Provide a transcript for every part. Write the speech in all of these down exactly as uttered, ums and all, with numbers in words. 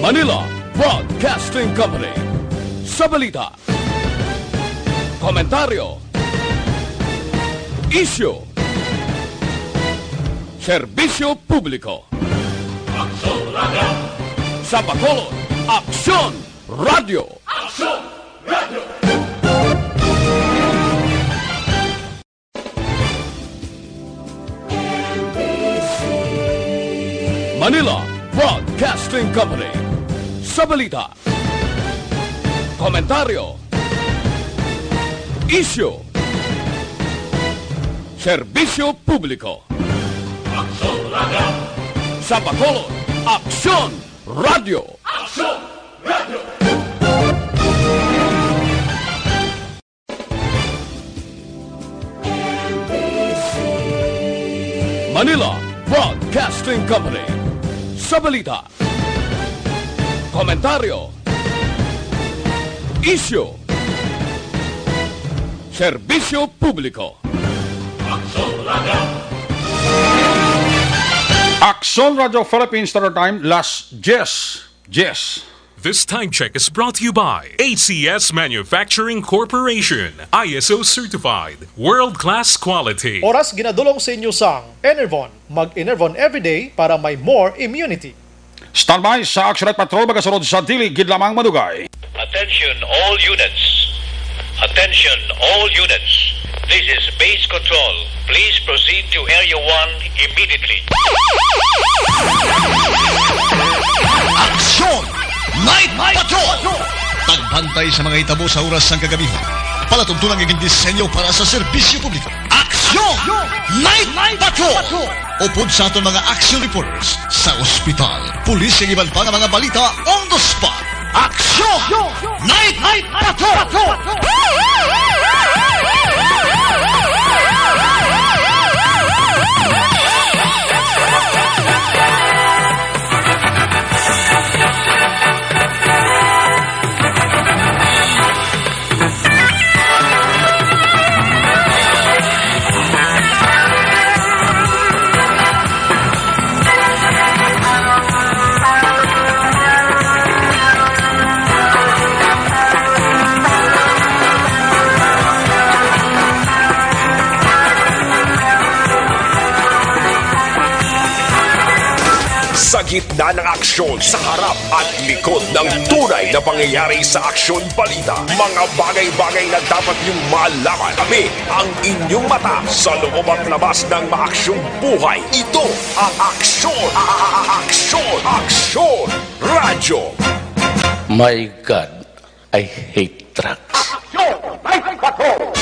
Manila Broadcasting Company. Sa balita, komentaryo, isyu, serbisyo publiko. Aksyon Radio. Sa Bacolod, Aksyon Radio. Aksyon Radio. Manila Broadcasting Company. Sa balita, komentaryo, isyu, serbisyo publiko. Aksyon Radio. Sa Bacolod, Aksyon Radio. Aksyon Radio. Manila Broadcasting Company. Sa balita, komentaryo, isyu, serbisyo publiko. Aksyon Radio. Aksyon Radio Philippines Standard Time, las diez, diez. This time check is brought to you by A C S Manufacturing Corporation, I S O certified, world-class quality. Oras ginadulong sa inyo sang Enervon. Mag-Enervon everyday para may more immunity. Standby sa Action Night Patrol, magasunod sa dili gid lamang madugay. Attention all units. Attention all units. This is Base Control. Please proceed to Area one immediately. Aksyon! Night Patrol! Pagbantay sa mga hitabo sa oras sang kagabihan. Palatuntunan nga gindisenyo para sa serbisyo publiko. Aksyon! Night Patrol! Upod sa aton mga action reporters sa ospital, pulis, kag iban pa nga mga balita on the spot. Aksyon! Night Patrol! Sa gitna ng aksyon, sa harap at likod ng tunay na pangyayari sa Aksyon Balita, mga bagay-bagay na dapat niyong malaman. Kami ang inyong mata sa loob at labas ng maaksyong buhay. Ito ang Aksyon, a-, a-, a-, Aksyon, Aksyon Radyo. My God, I hate trucks. Aksyon! May Patrol!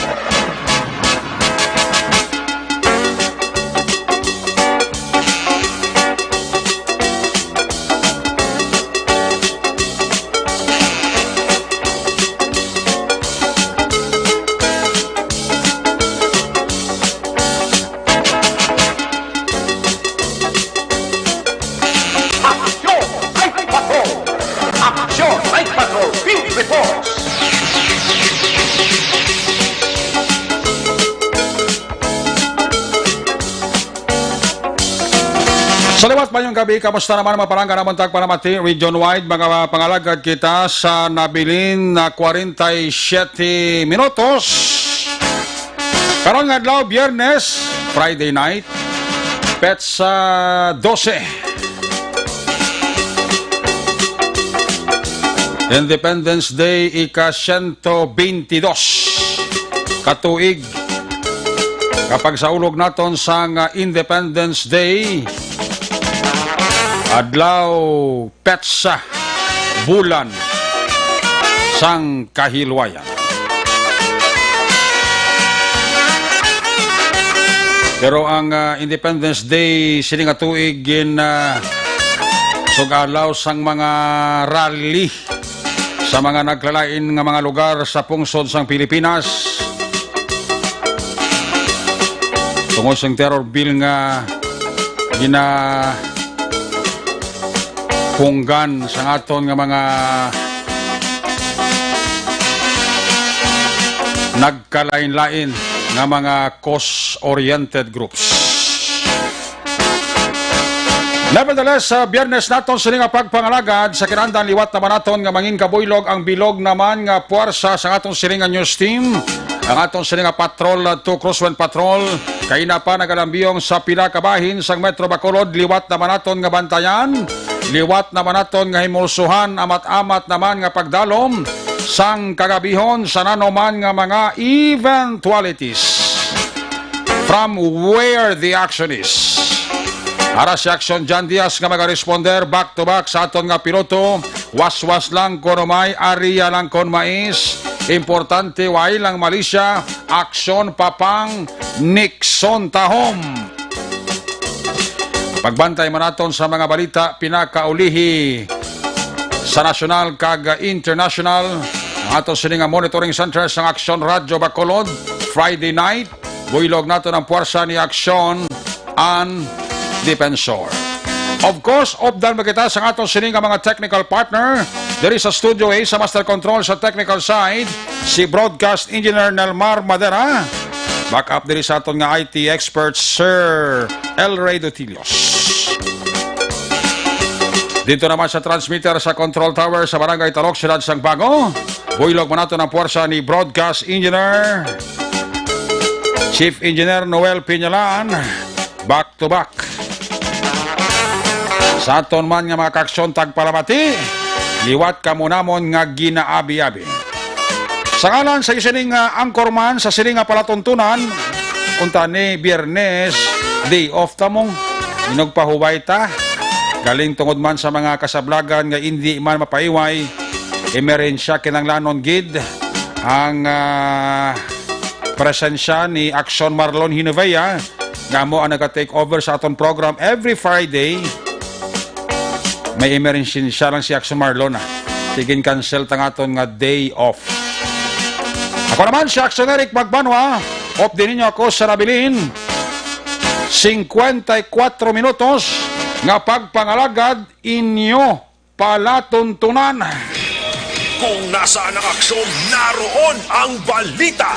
Aksyon! Night Patrol! Aksyon! Night Patrol! Field Reports! Sa liwat, mayong gabi, kamusta naman ang mga palangga namon tagpalamati region-wide? Mga pangalagad kita sa nabilin na kwarenta y siyete minutos. Karon nga adlaw, Biyernes, Friday night, petsa dose. Independence Day, ika siyento beintidos ka tuig. Kapagsaulog naton sang Independence Day, adlaw, petsa, bulan sang kahilwayan. Pero ang, ah, Independence Day sini nga tuig gin, ah, sugalaw sang mga rally sa mga nagkalain nga mga lugar sa pungsod sang Pilipinas tungod sang terror bill nga gina punggan sang aton nga mga nagkalain-lain nga mga cause-oriented groups. Nevertheless, sa Biyernes naton sini nga pagpangalagad, sa kinahanglan liwat naman naton nga mangin kabuylog ang bilog naman nga puwersa sa aton sini nga news team, ang aton sini nga patrol, uh, two Crosswind Patrol, kay na pa nagalambiyong sa pila ka bahin sang Metro Bacolod, liwat naman naton nga bantayan, liwat naman naton nga himulsuhan, amat-amat naman nga pagdalom sang kagabihon sa nanuman nga mga eventualities. From where the action is. Ara si Action John Diaz nga magaresponder back to back sa aton nga piloto. Waswas lang kuno may, area lang kon mais. Importante, way lang malisya. Aksyon, papang, Nixon tahom. Pagbantay man naton sa mga balita pinakaulihi sa nasyonal kag international. Ang aton sini nga monitoring center sang Aksyon Radyo Bacolod, Friday night, buylog naton ang puwersa ni Aksyon an Defensor. Of course, updan man kita sang aton sini nga mga technical partner. Diri sa Studio A, sa Master Control sa technical side, si Broadcast Engineer Nelmar Madera. Back up diri sa aton nga I T expert, Sir El Rey Dutilios. Dito naman sa transmitter sa Control Tower sa Barangay Talok, Siyudad sang Bago, buylog man naton ang puwersa ni Broadcast Engineer, Chief Engineer Noel Piñalan. Back to back. Sa aton man nga mga kaaksyon, tagpalamati, liwat kamo namon nga ginaabi-abi. Sa ngalan sa iyo sining, ah, anchorman sa sining nga palatuntunan, unta ni Biyernes, day off ta mo. Inugpahuway ta. Galing tungod man sa mga kasablagan nga indi man mapaiway, emerensya kinanglanon gid ang, ah, presensya ni Aksyon Marlon Hinovea, nga amo ang naga-take over sa aton program every Friday. May emergency lang si Action Marlon, ah. Tigin-cancel ta nga aton nga day off. Ako naman si Action Eric Magbanwa. Update ninyo ako sa nabilin. Cincuenta y cuatro minutos nga pagpangalagad inyo palatuntunan. Kung nasaan ang aksyon, naroon ang balita.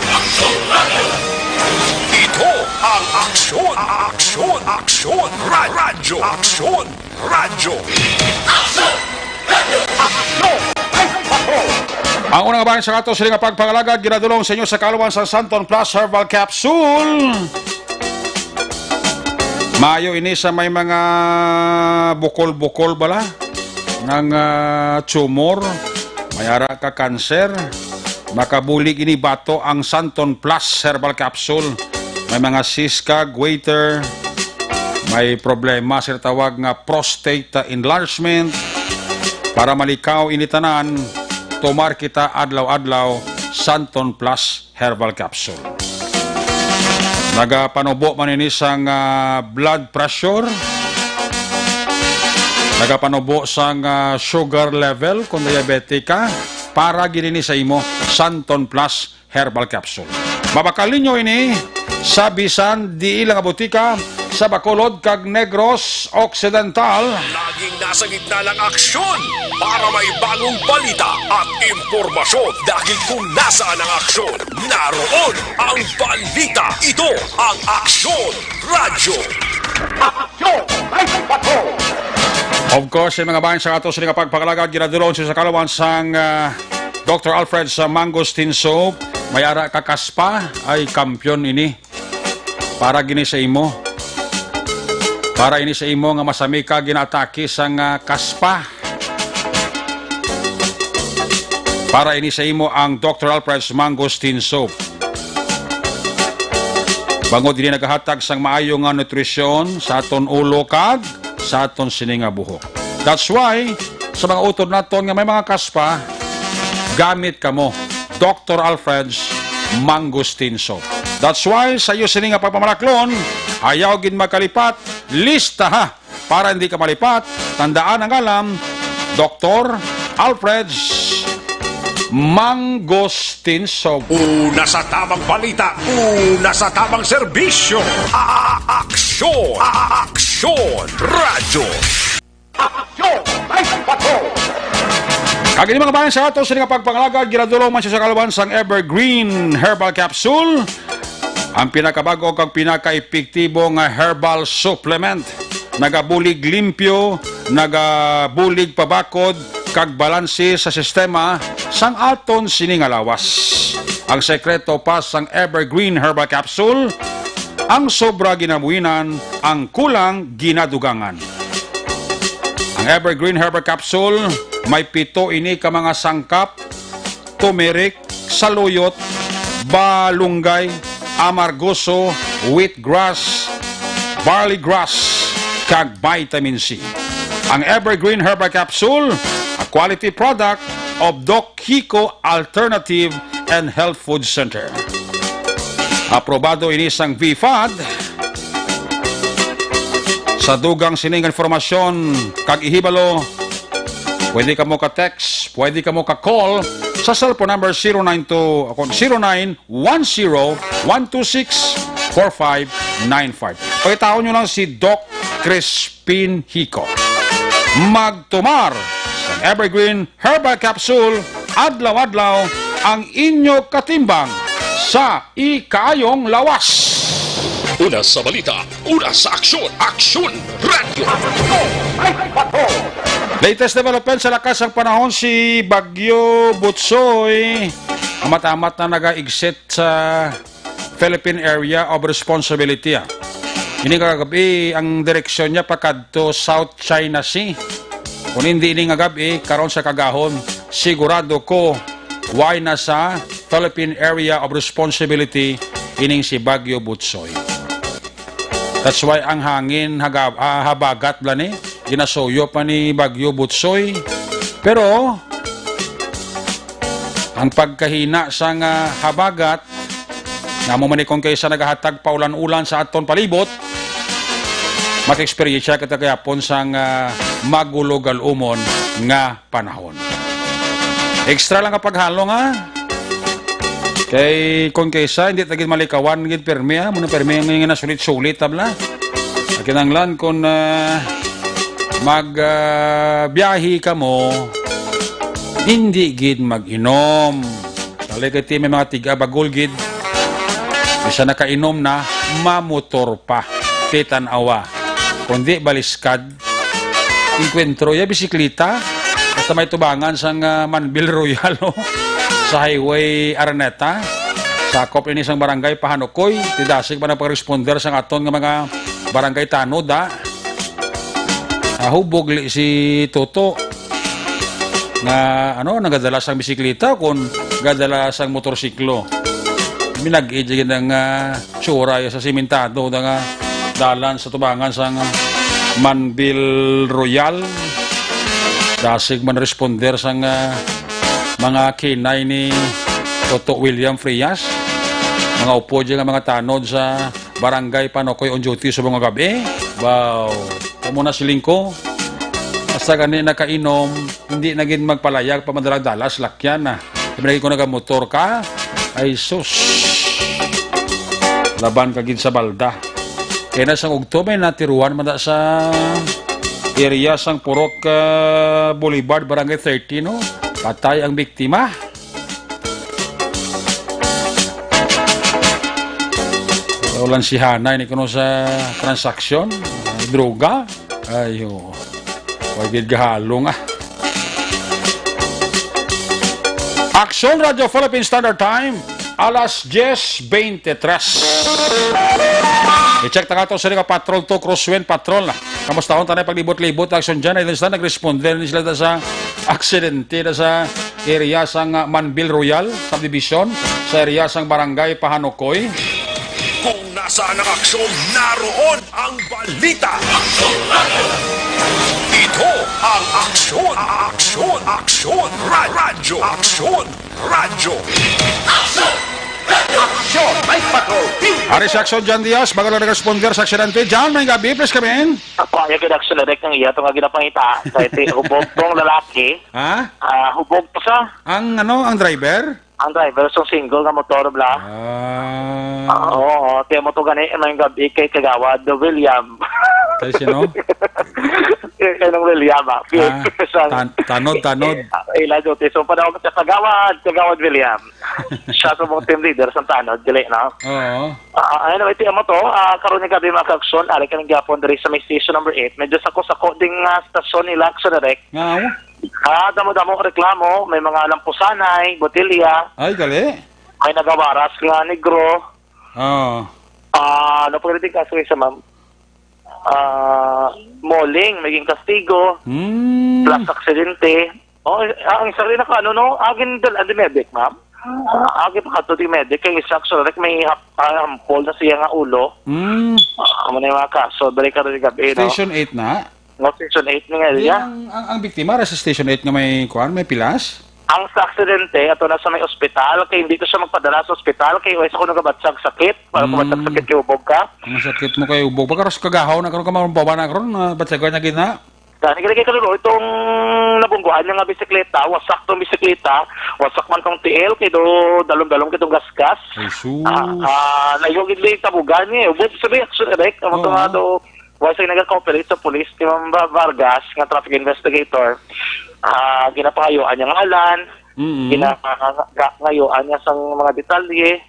Ito ang Aksyon, Aksyon, Aksyon, Ra-, Radyo, Aksyon, Radyo. Ang una nga bahin sa aton sini nga pagpangalagad ginadulong sa inyo sa kaluman sa Santon Plus Herbal Capsule. Maayo ini sa may mga bukol-bukol bala. Nang, ah, tumor, may ara ka kanser, makabulig ini bato ang Santon Plus Herbal Capsule. May mga cyst ka, goiter, may problema sa tawag nga prostate enlargement. Para malikaw ini tanan, tomar kita adlaw-adlaw Santon Plus Herbal Capsule. Nagapanubo man ini sang, ah, blood pressure. Nagapanubo sang, ah, sugar level kung diabetic ka. Para gid ini sa imo, Santon Plus Herbal Capsule. Mabakal ninyo ini sa bisan diin lang nga butika sa Bacolod kag Negros Occidental. Laging nasa gitna ng aksyon para may bagong balita at impormasyon. Dahil kung nasaan ang aksyon, naroon ang balita. Ito ang Aksyon Radyo. Aksyon! Ay, patrol! Of course, yung mga bayan sa ato sa nga pagpangalagad, ginadulong sa kalawan sang, ah, Doctor Alfred sa Mangosteen Soap. May ara ka kaspa, ay kampiyon ini. Para gini sa imo. Para ini sa imo nga masami ka ginatake sang, ah, kaspa. Para ini sa imo ang Doctor Alfred's Mangosteen Soap. Bangod ini nagahatag sang maayo nga nutrisyon sa aton ulo kag sa aton sini nga buhok. That's why, sa mga utod naton nga may mga kaspa, gamit kamo Doctor Alfred's Mangosteen Soap. That's why, sa iyo sini nga pagpamalaklon, ayaw gid magkalipat, lista ha, para hindi ka malipat. Tandaan ang alam, Doctor Alfred's Mangosteen Soap. Una sa tamang balita, una sa tamang serbisyo. A-, a-, aksyon, a-, a-, aksyon, radyo. Aksyon! Ay, patrol! Kag ini mga bayan sa ato sa nga pagpangalagad, ginadulong man siya sa kalawan sang Evergreen Herbal Capsule, ang pinakabago kag pinakaepektibo nga herbal supplement. nagabulig limpyo, nagabulig pabakod, kag balanse sa sistema sang aton sini nga lawas. Ang sekreto pa sang Evergreen Herbal Capsule, ang sobra ginabuhinan, ang kulang ginadugangan. Ang Evergreen Herbal Capsule may pito ini ka mga sangkap: turmeric, saluyot, balunggay, amargoso, wheatgrass, barley grass, kag vitamin C. Ang Evergreen Herbal Capsule, a quality product of Doc Kiko Alternative and Health Food Center. Aprobado ini sang V fad. Sa dugang sining informasyon kag ihibalo, pwede kamo ka-text, pwede kamo ka-call sa cellphone number zero nine two, ako, zero nine one zero one two six four five nine five. Pangitaon nyo lang si Doc Crispin Hico. Magtumar sa Evergreen Herbal Capsule, adlaw-adlaw ang inyo katimbang sa ikaayong lawas. Una sa balita, una sa aksyon, Aksyon Radyo. Latest development sa lakas ang panahon, si Bagyo Butsoy amat-amat na naga-exit sa Philippine Area of Responsibility, ah. Ini kagabi, ang direksyon niya pakadto South China Sea. Kung hindi ini nga gabi, karon sa kagahon, sigurado ko, way na sa Philippine Area of Responsibility ining si Bagyo Butsoy. That's why ang hangin haga-, ah, habagat bala ni, ginasuyo pa ni Bagyo Butsoy. Pero, ang pagkahina sang habagat, nga amo man ni kung kaysa nagahatag paulan-ulan sa aton palibot, maka-eksperyensya kita gihapon sang, ah, magulo-galumon nga panahon. Extra lang ang paghalong, ha? Kay kung kaysa, hindi ta gid malikawan gid pirmi, ha? Muna pirmi nga nasulit-sulit, tabla. Kinahanglan kung, ah, mag, ah, biyahe kamo, hindi gid mag-inom. Kali kay ti may mga tiga bagol gid. Bisan nakainom na, mamotor pa. Ti tan-awa. Kundi baliskad. Enkwentro ya bisikleta. Basta may tubangan sang, ah, Manbil Royal, oh, sa Highway Araneta. Sakop ini sang barangay Pahanukoy. Ti dasig pa nagpag-responder sang aton nga mga barangay tanod, ah. Ah, hubog li si Toto nga, ano, nagadala sang bisikleta o kon gadala sang motorsiklo. Minag-i gid ang, ah, tsura sa simentado nga dalan sa tubangan sang Manbil Royal. Dasig man responder sang, ah, mga kinay ni Toto William Frias. Mga upod nga mga tanod sa Barangay Panokoy on duty sa mga gabi. Wow. Amo na siling ko. Basta gani nakainom, hindi na gid magpalayag pa madala-dala sa lakyan na. Sabi lagi ko nagamotor ka. Ay sus. Laban ka gid sa balda. Kaya na sang ugto may natiruan man da sa area sang Purok, ah, Boulevard, Barangay thirty, no? Patay ang biktima. Ulan si Hanay ni kuno sa transaksyon, ah, droga. Ayo. Wa gid gahalong, ah. Aksyon Radio Philippine Standard Time, alas diez veintitrés. I-check ta nga to sa nga patrol to, Crosswind Patrol. Kamusta hon tanay paglibot-libot, aksyon dyan? Ay, nag-responder ni sila sa aksidente na sa area sang, ah, Manbil Royal Subdivision, sa area sang Barangay Pahanukoy. Kung nasaan ang aksyon, naroon ang balita. Ito ang Aksyon, Aksyon, Aksyon Ra-, Radyo, Aksyon Radyo. Aksyon! Aksyon! May patrol! Ari si Aksyon John Diaz, bago lang nag-responder sa aksidente. John, may gabi, please come in. Ako, ayaw gid aksyon direct ang iya to nga ginapangita. Sa iti, hubog tong lalaki. Ha? Ah, hubog to sa Ang ano, ang driver? Ang driver, so single nga motor, bla. Ah. Oo, kaya mo to gani, may gabi kay Kagawad William. Kay sino? Kay nung William, ah. Ah, Sa tan-, tanod, tanod. Eh, ah, ila duty. So, panawag siya, "Kagawad, Kagawad William." Siya sa mga team leader sa tanod, dili, no? Oo. Ah, anyway, tiyan mo to, ah, karon nga gabi, mga kaaksyon, ari kami gyapon diri sa may station number eight. Medyo sako-sako ding, ah, stasyon ni Lacson Rec. Nga, oh. Ah, damo-damo reklamo, may mga lampusanay, botelya, Ay, gali. may nagawaras nga negro. Oo. Ah, ano pa rin kaso isa, ma'am? Ah, mauling, may ginkastigo, Hmm. plus aksidente. Oh, ah, ang isa rin naka, ano, no? Agin dal-, ang medic, ma'am? Ah, agi pa kato di medic, kay isa, actually, like, may hap-, ah, hampol na siya nga ulo. Hmm. Ah, amo na yung mga kaso, dali ka rin gabi, no? Station eight na? No, station eight na nga, Di, yeah. ang, ang, ang biktima ra sa station eight nga may, kuan, may pilas? Ang sa aksidente, ato na sa may ospital, kay hindi to siya magpadala sa ospital, kay way sa kuno gabatsag sakit, para Mm. kumatsag sakit kay ubog ka. Ang sakit mo kay ubog. Pagkaros kagahaw na karon ka marumbawa na karon, ah, batsagan na gid na. Gani, gani kay kalulo, itong nabungguan niya nga bisikleta, wasak tong bisikleta, wasak man tong tiil, kay do dalom-dalom kay tong gasgas. Ay, sus. Ah, ah, naigo gid may tabugan niya, eh. Ubog sa reaksyon, direct. Ang Oo. mga do, Wa siya'y nagaka-operate sa pulis ni Ma'am Ba-, Vargas nga traffic investigator. Ah, ginapangayuan niya ngalan, Mm. gina-, ga-, ngayuan niya sang mga detalye.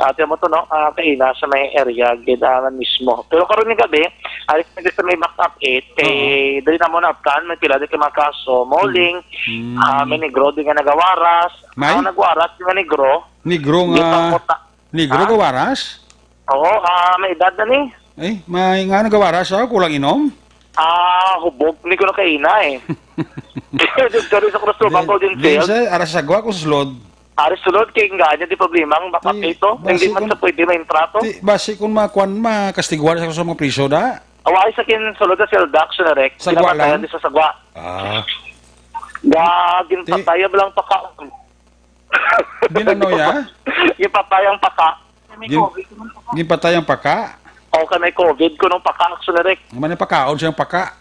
Ah, tiyan mo to, no? Ah, kaina sa may area, gid, ah, mismo. Pero karon nga gabi, alis na sa may back up eight, kay Oo. dali na mo na, may pila din kay mga kaso, mauling, Mm. ah, may negro din nga nagawaras. May? Ang nagwaras nga negro, Negro nga, gipangkuta-, Negro Ha? gawaras? Oo, ah, may edad na ni. Ay, may nga nagawaras siya, kulang inom? Ah, hubog ni ko na kaina eh. Dito rin sa Cruz Bangko din, din sir. Sa, ara sa sagwa ko sa sulod. Ari sulod, kay nga niya di problema ang back up Di, ito. Hindi basi man kung sa pwede maintrato. Di, basi kung makuan, makastiguan sa, sa mga priso, da? Away sa kin sulod sa Sildac, Sinarek. Sagwa Pinapatayan lang? Di sa sagwa. Ah. Ga, Di. ginpatay ang lang paka. Ginano ya? Ginpatay ang paka. Gin-, ginpatay ang paka? O, ka may covid ko nung paka, actually, Rick. Naman yung pakaon siyang paka.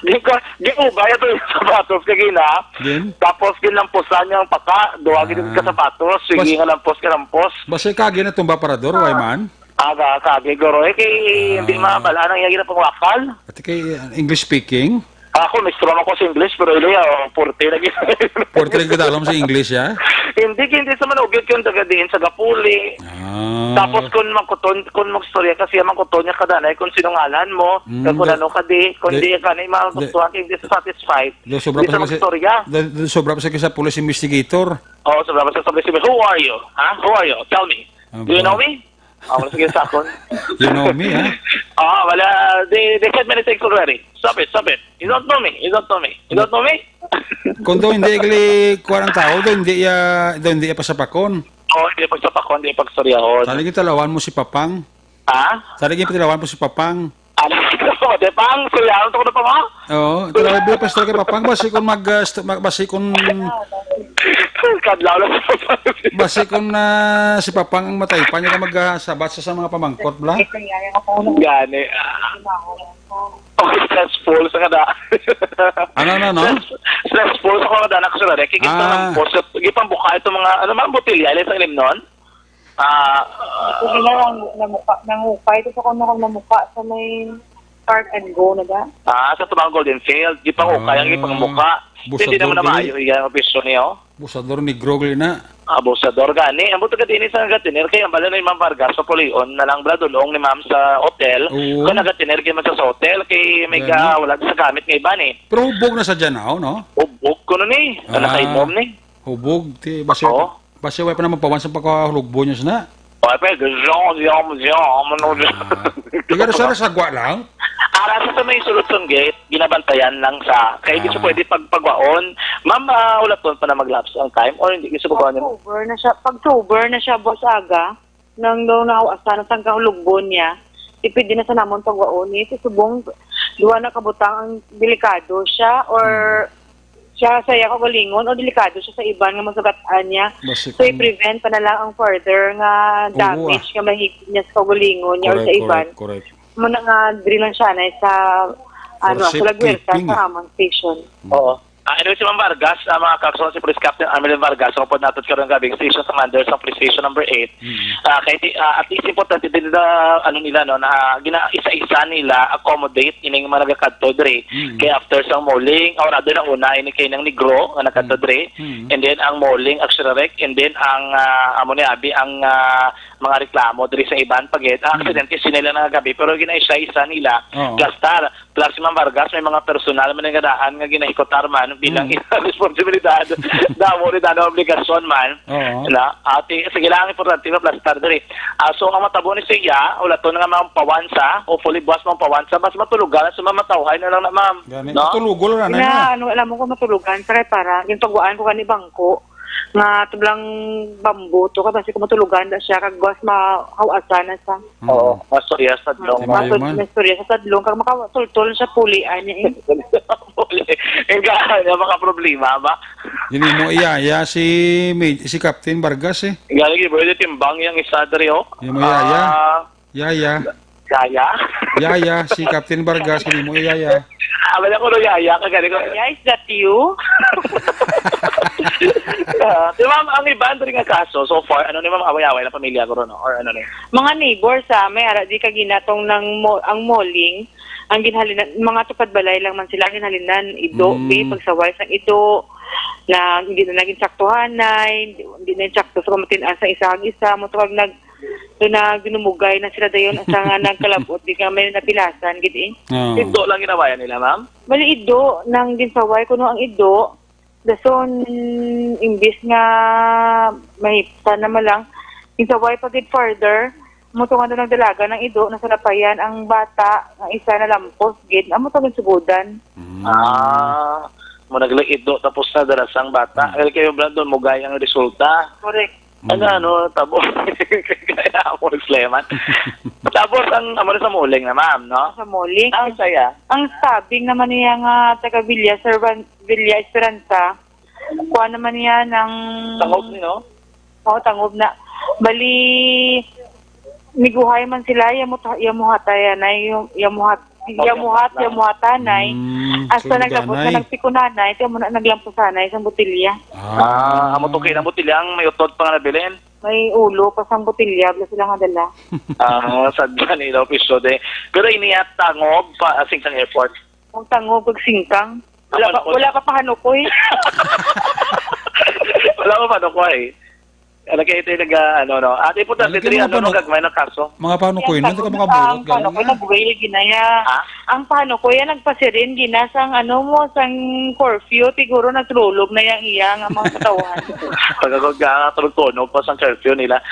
Di ko, di ko ba ito yung sapatos kagina? Gin? Tapos ginlampusan niya ang paka. Duwagin Ah. ka sapatos. Sige Bas-, nga lampos ka lampos. Basta ka gina tumba parador, way man? Aga, kagi, guro. Eh, kay hindi Ah. mabala nang iya ginapangwakal. Ati kay, uh, English speaking? Ako, mistro man ko sa English, pero ilo ya, oh, forte lagi. Forte lagi ka alam sa English, ya? Hindi, hindi sa manugit yung taga diin sa Gapuli. Ah. Tapos kung mangkuton, kung magstorya ka siya, mangkuton niya ka danay kung sinungalan mo, Mm, kag kung the, ano ka di, kung the, di ka na yung mga the, gustuhan, kung hindi sa satisfied, the sobra hindi pa sa sa kasi, magstorya. The, the sobra pa sa kisa police investigator. Oh, sobra pa sa sabi, "Who are you? Ha? Who are you? Tell me. Ah, Do you know me?" Ah, wala, sige, sa akon. You know me, ha? Ah, wala. They, they said many things already. Stop it, stop it. You don't know me. You don't know me. You don't know me? Kung daw hindi igli kuha ng tao, daw hindi iya, daw hindi iya pasapakon. Oh, hindi pagsapakon, hindi pagsuryahon. Tali kita lawan mo si Papang. Ha? Tali kita lawan mo si Papang. Ano? Di pang suryahon to ko na pa mo? Oo, talaga, pastor kay Papang, basi kung mag, ah, st-, mag-, basi kung Kadlaw lang sa Basi kung, ah, si Papang ang matay pa niya ka magsabat sa, sa mga pamangkot, bla? Gani. Ah. Okay, stressful sa kada. Ano, ano, ano? Stress-, stressful sa kada anak sa kada. Kikita Ah. ng post. Gipambuka itong mga, ano man, botilya, ilay sa ilim nun? Ah, Ito nila ang namuka, nangupa. Ito sa kung namuka sa may Park and Go na ba? Ah, sa tubang Golden Field. Gipangukay ang Ah. gipangmuka. Busador Hindi naman na gani. maayo, iya ang opisyo niyo. Busador, negro gali na. Abusador gani. Ang buto ka din sa gatiner kay ang bala na ni Ma'am Vargas sa Pulion na lang bala dulong ni Ma'am sa hotel. Oo. Kung nagatiner kay man sa hotel kay may Gani. ga-, wala sa gamit nga iba ni. Pero hubog na sa dyan, oh, no? Hubog ko nun eh. Ah. Nakainom ni. Hubog, ti, basi, Oo. basi way pa naman pawan sa pagkahulugbo niya sana. Ay, pa, zom, zom, zom, ano, Ah. Tiga sa sagwa lang? Ara sa may Suluson Gate, ginabantayan lang sa, kaya hindi siya Ah. pwede pagpagwaon. Ma'am, ah, ulaton pa na mag-lapse ang time or hindi gusto pagwaon niya? Pag-over na siya, pag-over na siya, boss, aga, nang daw naawasan, sang kahulugbon niya, depende na sa namon pagwaon. Eh, sa subong, duha na kabutang ang delikado siya or Hmm. siya sa iya kaugalingon o delikado siya sa iban nga masugat-an niya. Basi So, kung i-prevent pa na lang ang further nga Oo, damage ah. nga mahigit niya sa kaugalingon niya or Correct, sa iban. correct, correct. Muna nga, diri lang siya na sa, For ano, sa Lagwersa, safekeeping, sa ah. Amon Station. Mm. Oo. Ah, anyway, si Ma'am Vargas, ah, mga kaagsoon, si Police Captain Armelin Vargas, ang upod nato karon gabing Station Commander sa Police Station Number eight. Mm. Ah, kay ti-, ah, at least importante din na, ano nila, no, na gina-isa-isa nila accommodate ining mga nagakadto diri. Mm. Kay after sang mauling, or rather na una, ini kay nang Negro nga nakadto Mm. diri, Mm. and then ang mauling, Action Rec, and then ang, ah, amo ni abi, ang, ah, mga reklamo diri sa iban pa gid. Ah, Mm. aksidente sila nga gabi, pero gina-isa-isa nila. Oo. Plastar. Plus, si Ma'am Vargas, may mga personal man nga daan nga ginahikutar man bilang Mm. ila responsibilidad. Damo ni dano obligasyon man. Oo. Na, ati, sige lang, ang importante maplastar diri. Ah, so, ang matabo ni siya, wala to nga mapawansa, hopefully, buwas mapawansa, mas matulogan, so mamatawhay na lang na, ma'am. Gani, No? matulugol na na Na, nga. ano, alam mo kung matulogan, sa kay para, yung taguan ko kani bangko, nga tublang bambu to, kay basi kung matulogan na siya, kag buwas mahawasan na sa Oo, Mm. mastorya sa dlong. Di ba, Mastor-, yun man? mastorya sa sadlong, kag makatultol siya puli, ani, eh. Puli. Ang gana, makaproblema ba? Yun mo iyaya si Maj-, si Captain Vargas, eh. Galing, ibo, yung timbang yung isa diri, oh. Yun mo iyaya. Ah, Yaya. Yaya? Yaya, si Captain Vargas, yun mo iyaya. Ah, wala ko no yaya, kagani ko. Yaya, is that you? Ah, di ba, ang iban diri nga kaso, so far, ano ni, ma'am, away-away na pamilya, guro, no? Or ano ni? Mga neighbors, ah, may ara di ka ginatong ng mo-, ang mauling, ang ginhalinan, mga tupad balay lang man sila, ang ginhalinan, ido, Mm. be, pagsaway sang ido, na hindi na naging saktuhanay, hindi, hindi na yung sakto sa pamatin-an sa isa ang isa, mo tawag nag, do na ginumugay na sila dayon, asa nga nagkalabot, di ka may napilasan, gid eh. Oo. Ido lang ginawayan nila, ma'am? Bali, ido, nang ginsaway, kuno ang ido, dason, imbis nga mahiptan na man lang, ginsaway pa gid further, mo to nga doon nagdalaga ng ido, nasalapayan ang bata, ang isa na lampos gid, amo to ginsugudan. Mm. Ah, mo naglaido tapos na dala sang bata. Mm. Kaya kayo, Brandon, mugay ang resulta. Correct. Ano, Mm. ano, tabo. Kaya ako, Sleman. Tapos ang, amo na sa muling na, ma'am, no? Sa muling. Ang saya. Ang stabbing naman niya nga taga Villa Servan-, Villa Esperanza, kuha naman niya ng Tangob, no? Oo, tangob na. Bali, miguhay man sila, yamuta-, yamuhatayanay, yung, yamuhat-, Yamuhat, yamuhat lang. yamuhatanay. Mm, Hasta so, naglabot na ganay. nagpikunanay, kaya mo na naglampusanay sa botilya. Ah, amo to kay na botilya ang may utod pa nga nabilin. May ulo pa sang botilya, bala sila nga dala. Ah, sa Danilo Piso de. Pero ini at tangob pa, ah, singkang airport. Ang tangob kag singkang. Wala pa, Ano po? wala pa pahanukoy. Wala pa pahanukoy. Ano kayo ito yung nag, ah, ano, no? Ate po, Ano dati kayo mga ano, no, pano-, gagmay ng kaso. Mga panukoy, Ang nandito ka tangob, makaburot, ang gano'n panukoy, nga. nagway, ginaya. Ha? Ang panukoy, ang nagpasirin, gina, sang ano mo, sang curfew, siguro nagtulog na yang iya nga mga katawan. Pagkagod ka, tulog-tulog pa sang curfew nila.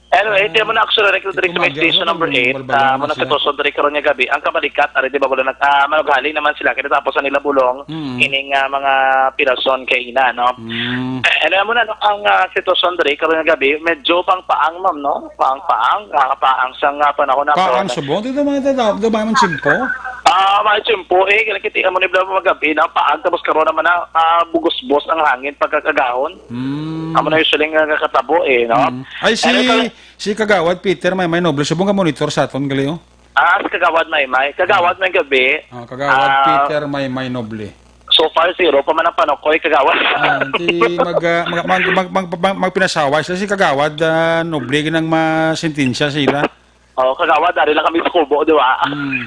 Anyway, Ah. ito mo na actually, direct, direct sa may Kumaga, station ano, number eight, balbala ah, na mo na siya. Katuson, direct karon nga gabi, ang kabalikat, ari, di ba, wala nag-, ah, manughali naman sila, kaya tapos ang nila bulong, Mm. ining, ah, mga pirason kay ina, no? Mm. Eh, ano mo na, no, ang, ah, sitwasyon diri karon nga gabi, medyo pang-paang, ma'am, no? Pang-paang, ah, paang sa nga panahon na Paang karon. Subong? Dito mga tata-, dito ba man tiyempo? Ah, may tiyempo, eh, kaya kita mo ni Bla magabi na paang, tapos karon naman na, ah, bugos-bos ang hangin pagkakagahon. Mm. Amo na usually nga kakatabo, eh, no? Mm. Ay, si, Ano ka- si Kagawad Peter Maymay Noble, subong ka monitor sa aton, gali, oh. Ah, si Kagawad Maymay. Kagawad, may gabi. Ah, Kagawad Ah, Peter Maymay Noble. So far, zero pa man ang panukoy, Kagawad. Ah, di mag, ah, mag, mag, mag, mag, mag, magpinasawa sila si Kagawad, ah, Noble, ginang masentensya sila. Oh, Kagawad, dari lang kami sa Kubo, di ba? Hmm.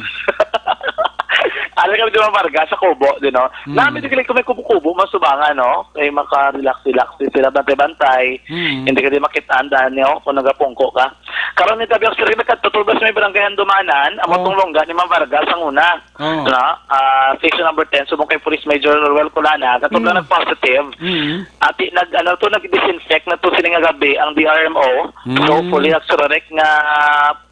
Ari kami, di ba, Vargas, sa Kubo, di, no? Hmm. Nami, di, kung may kubo-kubo, masubangan, no? Kay maka-relax-relax din sila, bantay-bantay. Hmm. Hindi ka di makita ang daan, no? Kung nagapungko ka. Karon ni tabi ako sa rin, nagkatutubas may barangay Handumanan, amo Oh. tong longga ni Ma'am Vargas ang una. Oh. Na, ah, station number ten, subong kay Police Major Roel Colana, katong Mm. nag-positive. Mm. Ati, nag, ano to, nag-disinfect na to sila nga gabi ang D R M O. Mm. So, hopefully, nagsurarek nga,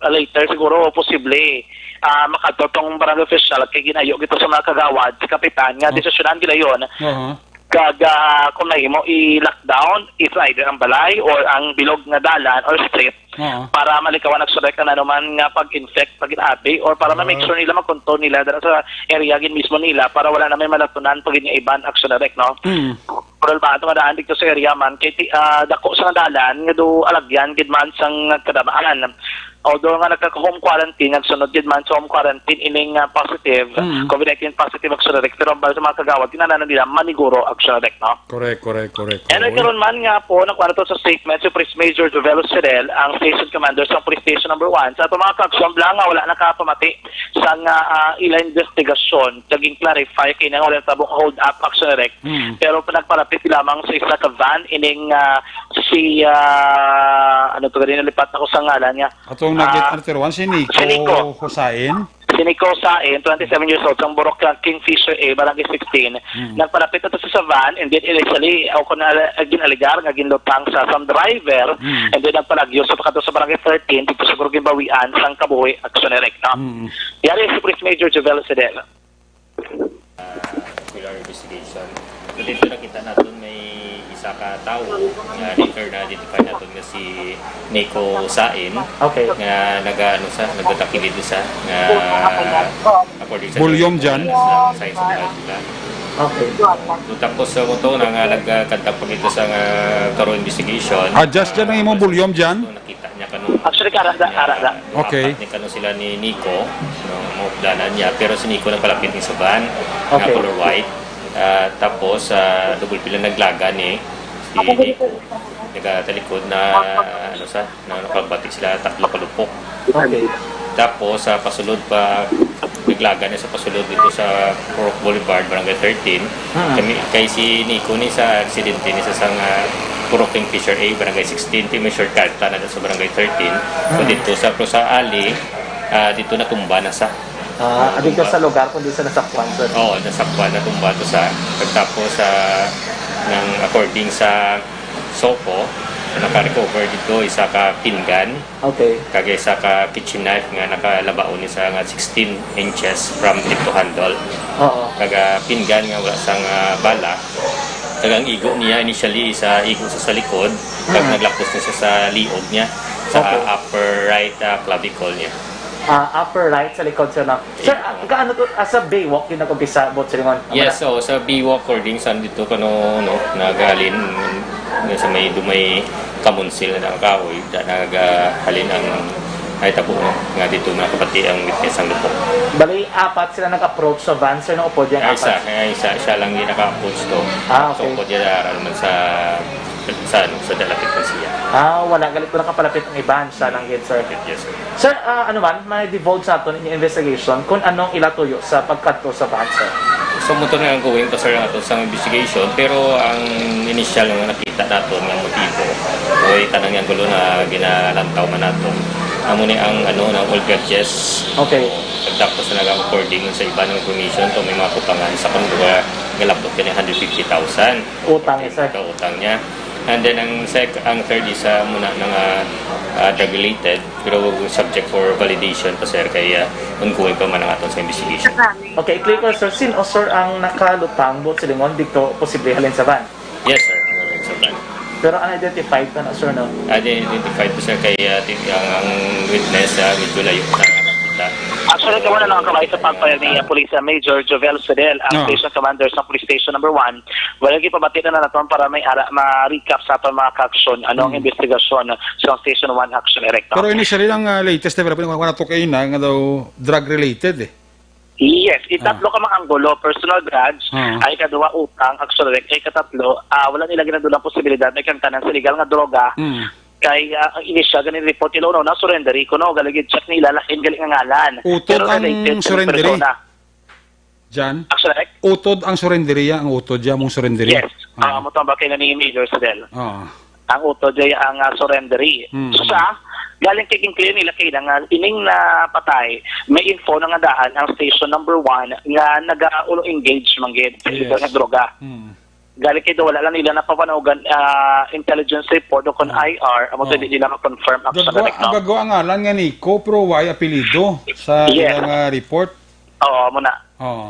ah, later siguro, posible, ah, makadto tong barangay official, kay ginayo gito sa mga kagawad, si Kapitan, nga Oh. desisyonan nila yon. Oo. Kag, ah, kung nahimo i-lockdown, is either ang balay or ang bilog nga dalan or street Oo. para malikawan nagsurek ang anuman nga pag-infect, pag-inabi, or para ma-make Ah. sure nila, mag-control nila dala sa area gid mismo nila para wala na may malatunan pag iban action direct, no? Mm. Pero ba ito nga daan dito sa area man, kay ti-, ah, dako sa nga dalan nga do alagyan gid man sang kadabaan. although nga nagka-home quarantine, nagsunod gid man sa home quarantine ining, ah, positive, Mm. COVID nineteen positive, Action Direct, pero ang bala sa mga kagawad, kinahanglan nila maniguro, Action Direct, no? Correct, correct, correct. And Oo. karon man nga po, nakuha na to sa statement si Police Major Jovelo Serel, ang station commander sa Police Station Number One, sa ato mga kaaksyon, bala nga wala nakapamati sa nga, ah, ila investigasyon, kaging clarify kay nang wala tabo hold up, Action Direct. Mm. Pero pa nagpalapit lamang sa isa ka van ining, ah, si, ah, ano to, ganina lipat ako sa ngalan niya. Atong nagit-, Ah, ano, tiruan, si Nico si Nico. Husain? Si Nico Sain, twenty-seven years old, sang Borok, Kingfisher A, Barangay sixteen. Mm. Nagpalapit na to sa, sa van, and then initially, o kung na, gin-alegar nga ginlutang sa, sa driver, Mm. and then nagpalagyo sa pagkadto sa Barangay thirteen, dito sa Gurugin Bawian, sang Kabuhi, Action Direct, no? Mm. Yari si Police Major Jovel Sedel. Ah, regular investigation. So, dito nakita naton may isa ka tawo nga later na-identify naton nga si Nico Sain, Okay. nga naga-, ano sa, nagtatakilid sa nga, according sa Bulyom dyan? sa science of life nila. Okay. So, tapos sa moto na nga nagkanta pa dito sa nga thorough investigation. Adjust dyan ang imong volume dyan? So, nakita niya kanu-, Actually, kara da, kara da. Okay. Ni kanu sila ni Nico, no, maupdanan niya, pero si Nico nagpalapit ni sa van, nga Okay. color white. Ah, tapos, ah, double pila naglaga ni si Nico. Nagatalikod na, ano sa, na nakabati sila tatlo ka lupok. Okay. Tapos, sa pasulod pa, naglaga na sa pasulod dito sa Purok Boulevard, Barangay thirteen. Ah. Kami, kay si Nico ni sa aksidente ni sa sang, ah, Purok Kingfisher A, Barangay sixteen, ti may shortcut na sa Barangay thirteen. So, Ah. dito sa, pero sa ali, ah, dito natumba na sa. Ah, dito sa lugar, kundi sa nasakpan, sir? Oo, nasakpan, natumba to sa, pagtapos sa, ng, according sa SOCO, naka-recover dito isa ka pinggan, Okay. kag isa ka kitchen knife nga nakalabaw ni sa nga sixteen inches from tip to handle. Oo. Kag, ah, pinggan nga wala sang, ah, bala. Kag ang igo niya initially sa igo sa, sa likod, kag Mm. naglapos na siya sa liog niya, sa Okay. upper right, ah, clavicle niya. Ah, upper right sa likod, sir, no? Sir, Eh, ah, oo. kaano to? Ah, sa Baywalk yung nag-umpisa, Boss Ringon? Tama Yes, na? oo, sa Baywalk, according sa dito, kano, no, naghalin, na sa may, do may kamunsil na kahoy, da, naghalin ang, ay, tabo, no, nga dito nakapati ang witness ang lupok. Bali, apat sila nag-approach sa van, sir, no? Upod yung Ay, apat? isa, ay, isa, siya lang yung naka-approach to. Ah, okay. So, upod yung naman sa, sa, ano, sa dalapit na siya. Ah, wala, galit ko nakapalapit ang iban, siya lang yun, sir. Yes, sir. Sir, ah, ano man, may divulge naton in investigation kung anong ila tuyo sa pagkadto sa van, sir? So, motor nga ang going pa, sir, ang ato sa investigation, pero ang initial nga nakita naton nga motibo, o tanang yang gulo na ginalantaw man naton, amo ni ang, ano, ng oil purchase. Okay. Tapos na nag-according sa iba ng information, to may mga kupangan sa kondora, galabot ka ng hundred fifty thousand. Utang, sir. Ito, utang niya. And then, ang sec-, ang third is, ah, muna ng, ah, ah, drug-related, pero subject for validation pa, sir, kay, ah, ongoing pa man ang aton sa investigation. Okay, clear ko, sir. Sino, sir, ang nakalutang, buot silingon, dito posible halin sa van? Yes, sir. Halin sa van. Pero unidentified pa na, sir, no? Identified po, sir, kay, ah, ti-, ang, ang witness, ah, medyo layo na nakita. Actually, gawa na lang ang kamay sa pagpayag ni, ah, Police, ah, Major Jovel Sedel, ang Ah. station commander sa Police Station Number One. Wala, gipabati na naton para may ara, ma-recap sa aton mga kaaksyon. Ano ang Hmm. investigasyon sa Station One Action Director? Pero initially lang, ah, latest development, wala to kaina nga daw drug-related eh. Yes, Ah. itatlo ka mga anggulo, personal grudge, Ah. ay kadua utang, action direct, ay katatlo, ah, wala nila ginadulang posibilidad na ikangtanan sa illegal nga droga. Hmm. Kay, ah, ang initial ganing report nila, una, na surrender ko, no, galing check nila, lain gali nga ngalan. Utod Pero ang related sa surrender, eh. persona. Jan? Action direct? Utod ang surrender iya, ang utod iya, mong surrender iya. Yes. Ah. Ah, mo tamba kay na ni Major Sedel. Ah. Ang utod ay ang, ah, surrendery. Mm. So, sa, galing kay clear nila kay nga ining napatay, may info na nga daan ang station number one nga naga-ulo engage man gid sa Yes. illegal nga droga. Mm. Galing kay wala lang nila napapanawagan, ah, intelligence report o kon Ah. I R, amo to Oh. di nila ma-confirm ang Gagawa, suspect, no? gagawa ang ngalan nga Nico, pero way apelyido sa Yes. ilang, ah, report. Oo, amo na. Oo.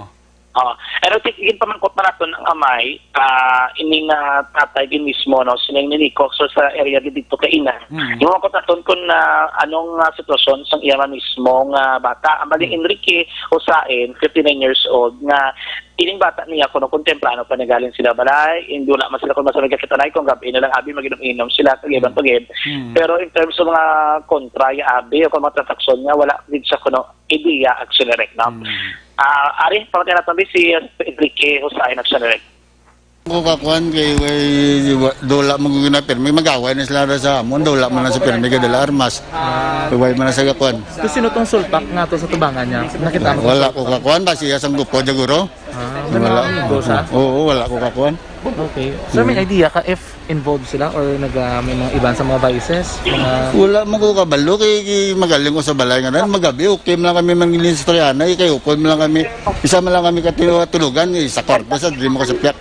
Oo. Pero ti-, ginpamangkot man naton ang amay, ah, ining, ah, tatay gid mismo, no, sining ni Nico, so sa area gid dito kaina. Mm. Yung mangkot naton kung, ah, anong, ah, sitwasyon sang iya man mismo nga bata. Ang bali, Mm. Enrique Usain, fifty-nine years old, nga ining bata niya, kuno kung temprano pa nagaling sila balay, hindi wala man sila kung masamig kakitanay, kung gabi na lang abi mag-inom-inom sila, kag iban pag. Mm. Pero in terms of mga kontra, ya abi, o kung mga transaksyon niya, wala gid siya kuno idea, actually, Rek, no? Mm. Ah, ari, pamati natin si Enrique Husay, actually, Rek. Ko kakuan kay way, wa-, dula man gud na pirmi, mag-away na sila ra sa amon, dula man na sa pirmi kay dala armas. Ah. Way man na sa kakuan. So, sino tong sulpak nga to sa tubangan niya? Nakita mo? Wala ko kakuan ba siya sang gupo siguro? Ah, may Wala. mga amigo sa? Oo, wala ko kakuan. Okay. Sir, may Hmm. idea ka if involved sila or nag, ah, may mga iban sa mga vices? Mga Wala man ko kabalo kay, kay magaling ko sa balay nga nan, magabi okay man lang kami mangilistoryahanay kay ukol man lang kami, isa man lang kami katulugan, isa kwarto sa di mo kasapyak.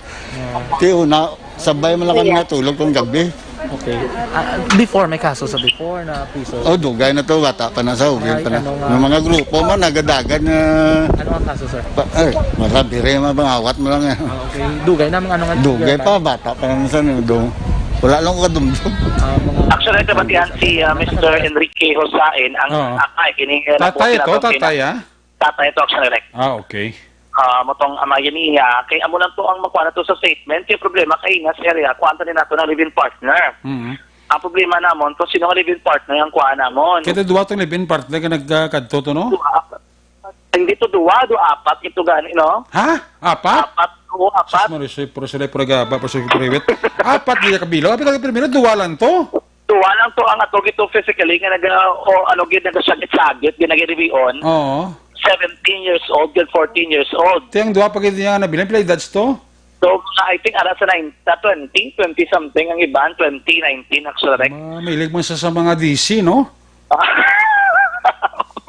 Ti una, sabay man lang kami natulog kung gabi. Okay. Ah, before, may kaso sa before na piso? Oh, dugay na to, bata pa na sa ugin Ay, pa na. ano nga? May mga grupo man, nagadagad na Ano ang kaso, sir? Pa, ay, marabiri, mabangawat mo lang yan. Ah, okay. Dugay na, mga ano nga, Dugay year pa, pa? Bata pa lang sa nudo. Wala lang ko kadumdum. Ah, mga Actually, kabatihan si, ah, Mister Enrique Hosain, ang Oo. Tatay, kini, eh, Tatay nakuha ito, natin tatay, kina- ah? Tatay ito, actually, Rek. Ah, okay. Ah, mo tong amayan niya, kay amo lang to ang makuha na to sa statement. Kay problema kay nga sa area, kuha ta ni nato ng live-in partner. Mhm. Ang problema namon kung sino nga live-in partner ang kuha namon. Kita duwa tong live-in partner nga nagkadto to, no? Duha. Hindi to duwa, do apat ito gani, no? Ha? Apat? Apat, oo, apat. Sus, Marisol, pero sila pura gaba, pero sila pura iwit. Apat niya kabilo. Apat ang primero, duwa lang to. Duwa lang to ang ato gito physically nga naga, o ano gid, nagasagit-sagit, gid nagiribion. Oo. Seventeen years old, gid fourteen years old. Ti ang duwa pa gid niya nga nabilin, pila edad to? So, mga, I think, ara sa nine, sa twenty, twenty something ang iban, twenty nineteen, actually, Rek. Ma-, mahilig mo sa, sa mga D C, no?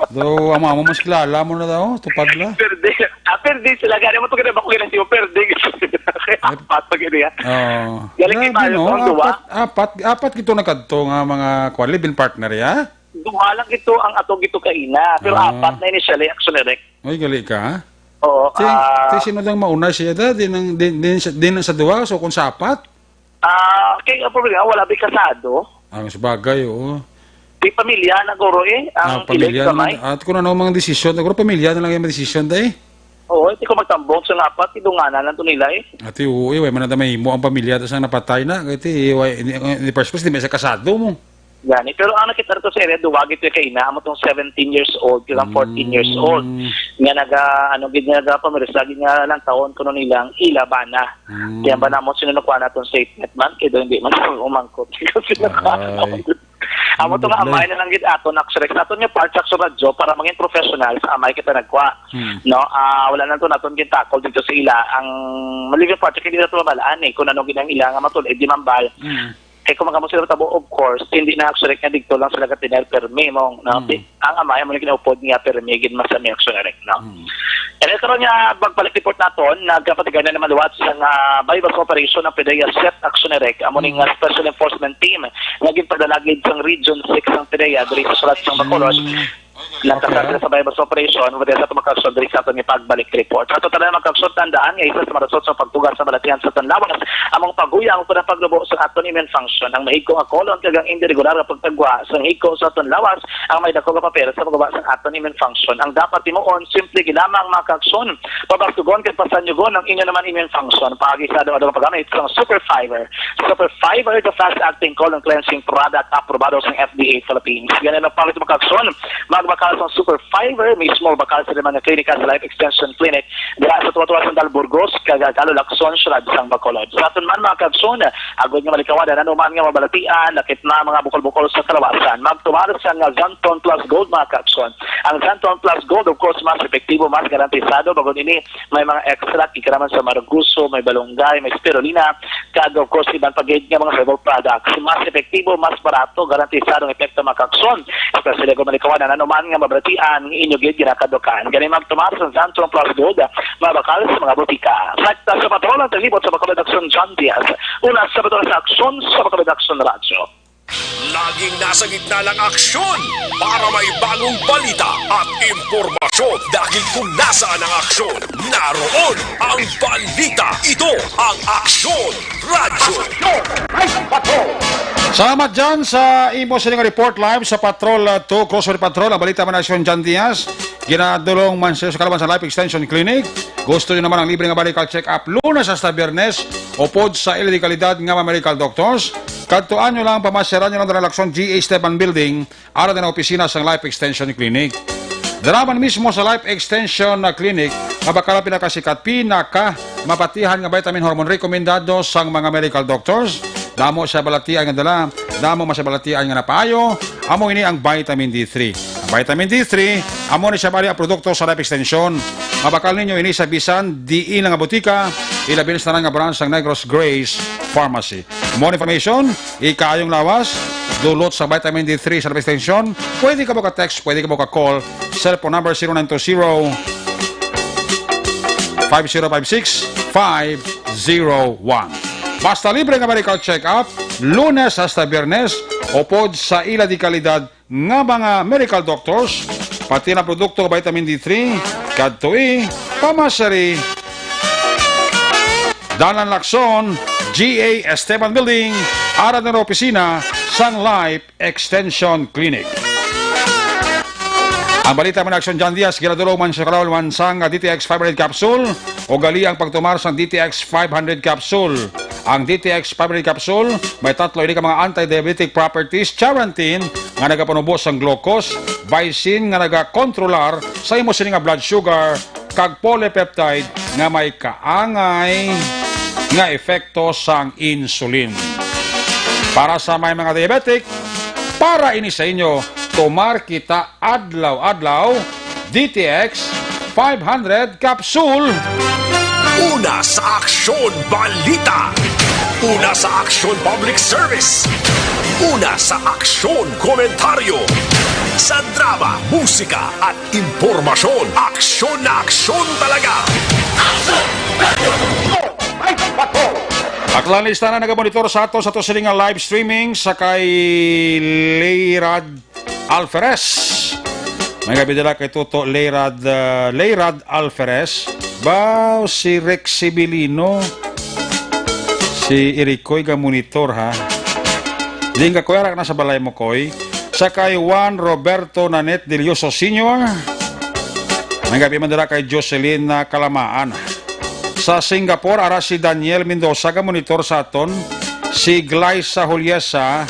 Do, ang mama mas kilala mo na daw, tupad la. Perde. Ah, perde sila. Gani mo to, gani ba ko ginasiyo? Perde. Kaya Ay. apat pa gani, ah. Oo. Galing Grabe, kay Mayo no? to, ang duwa. Apat, apat, apat gito na kadto nga mga kuwan, live-in partner, ya? Duha lang gito ang ato gito kaina. Pero Ah. apat na initially, actually, Rek. Ay, gali ka, ha? Oo, Ti, ah, ti sino lang mauna siya, da? Di nang, di, di, di na sa duha, so kung sa apat? Ah, kay ang problema, wala ba'y kasado? Ang sabagay, oo. Di pamilya na guro eh, ang Ah, pamilya kilig gamay. naman. At kung ano ang mga desisyon, siguro pamilya na lang yung mga desisyon, da, eh. Oo, hindi ko magtambong sa nga apat, idunganan lang to nila eh. Ati, oo, eh, way man na mahimo ang pamilya to sa napatay na. Kaya ti, way, in, in the first place, di may sa kasado mo. Gani. Pero ang nakita to sa area, duwag ito kay ina, amo tong seventeen years old, kag ang fourteen years old. Mm. Nga naga, ano, gid, nga naga, pamiris lagi nga lang taon kuno nila ang ila bana. Mm. Kaya ba namo sino nakuha naton statement man? Kaya daw hindi man umangkot. Kasi nakuha Ay. naman. Amo to nga Ano, amay na lang gid ato na sa aton nga part sa radyo para maging professional sa amay kita nagkuha. Hmm. No, ah, wala na to naton gintakol dito sa ila ang maligang part kay di na to mabalaan eh kung ano gid ang ila nga matul-id di mambal. Hmm. Kay kung magamo sila tabo, of course, hindi na actually nga dito lang sila katiner permi mo, no? Hmm. Di- ang amay mo ginaupod niya permi gid masami actually, no? Hmm. And karon nga magbalik report naton, nagkapatigan na naman liwat sa nga buy-bust operation ang PDEA set actually, amo ning Hmm. nga special enforcement team nga ginpadala gid sang Region six ang PDEA diri sa sulat sang Bacolod. Hmm. Nagkasakit Okay. sa buy-bust operation, wala sa tumakakson diri sa aton nga pagbalik report. Sa total na magkakson, tandaan nga isa sa marasot sa pagtuga sa balatian sa aton lawas, among paguyang ug paglubo sa aton immune function. Ang mahigko nga kolon kag ang hindi regular nga pagtagwa sa higko sa aton lawas, ang may dako nga papel sa pagbawa sa aton immune function. Ang dapat timuon, simple gid lamang, mga kakson. Pabaskugon kag pasanyugon ang inyo naman immune function. Paagi sa adlaw-adlaw nga paggamit sang Super Fiber. Super Fiber, the fast-acting colon cleansing product, aprobado sang F D A Philippines. Gani na pangit, mga kakson, magbakal sang Super Fiber mismo, bakal sa mga klinika sa Life Extension Clinic, dira sa Tuwa-Tuwa, Sandal, Burgos, kag Galo, Lacson, Siyudad sang Bacolod. Sa aton man, mga kakson, agod nga malikawan ang anuman nga mabalatian, lakip na mga bukol-bukol sa kalawasan. Magtumar sa nga Xanthone Plus Gold, mga kakson. Ang Xanthone Plus Gold, of course, mas epektibo, mas garantisado, bangod ini may mga extract, ikaraman sa marguso, may balunggay, may spirulina, kag of course, iban pa gid nga mga herbal products. Mas epektibo, mas barato, garantisado ang epekto, mga kakson. Especially kung malikawan ang anuman nga mabalatian, inyo gid ginakadukan. Gani magtumar sa Xanthone Plus Gold, mabakal sa mga botika. Sa, sa Patrol ang talibot sa Bacolod Aksyon, John Diaz. Una sa Patrol sa Aksyon, sa Bacolod Aksyon Radyo. Laging nasa gitna ng aksyon para may bagong balita at impormasyon. Dahil kung nasaan ang aksyon, naroon ang balita. Ito ang Aksyon Radyo. Salamat dyan sa imo sining report live sa Patrol, uh, two, Crossover Patrol. Ang balita man, Aksyon, John Diaz. Ginadulong man siya sa kalaban sa Life Extension Clinic. Gusto nyo naman ang libre nga medical check-up Lunes hasta Biyernes, upod sa ila di kalidad nga mga medical doctors? Kadtuan nyo lang, pamasyaran nyo lang ang Lakson G A Esteban Building, ara din ang opisina sang Life Extension Clinic. Dara man mismo sa Life Extension na Clinic, nga bakal ang pinakasikat, pinaka mapatihan nga vitamin hormone rekomendado sang mga medical doctors. Damo siya balatian nga dala, damo man siya balatian nga napaayo, amo ini ang vitamin D three. Ang vitamin D three, amo ni siya bali ang produkto sa Life Extension. Mabakal ninyo ini sa bisan diin nga botika, ilabi na sa tanan nga branch sang Negros Grace Pharmacy. More information, ikaayong lawas, dulot sa vitamin D three sa Life Extension, pwede ka mo ka-text, pwede ka mo ka-call, cellphone number zero nine two zero, five zero five six, five zero one. Basta libre nga medical check-up, Lunes hasta Biyernes, upod sa ila di kalidad nga mga medical doctors, pati na produkto nga vitamin D three, kadtoi, pamasari, Dalan Lakson, G A Esteban Building, ara din ang opisina sang Life Extension Clinic. Ang balita man, Action John Diaz, ginadulong man sa Kalaw man sang D T X five hundred capsule, o gali ang pagtumar sang D T X five hundred capsule. Ang D T X five hundred capsule may tatlo ini ka mga anti-diabetic properties: charantin, nga nagapanubo sang glucose, baisin, nga nagakontrolar sa imo sini nga blood sugar, kag polypeptide, nga may kaangay nga epekto sang insulin. Para sa may mga diabetic, para ini sa inyo, tumar kita adlaw-adlaw, D T X five hundred capsule. Una sa aksyon, balita. Una sa aksyon, public service. Una sa aksyon, komentaryo. Sa drama, musika, at impormasyon, aksyon na aksyon talaga. Aklan lista na nagamonitor sa ato sa to sini nga live streaming sa kay Leirad Alferez. May gabi dala kay Toto Leirad, ah, Leirad Alferez. Ba, si Rex Sibilino, si Ericoy ga monitor, ha. Di nga, kuya, na sa balay mo, Koy. Sa kay Juan Roberto Nanet Delioso Senior. May gabi man dala kay Jocelyn, ah, Kalamaan. Sa Singapore, ara si Daniel Mendoza ga monitor sa aton. Si Glyza Juliesa,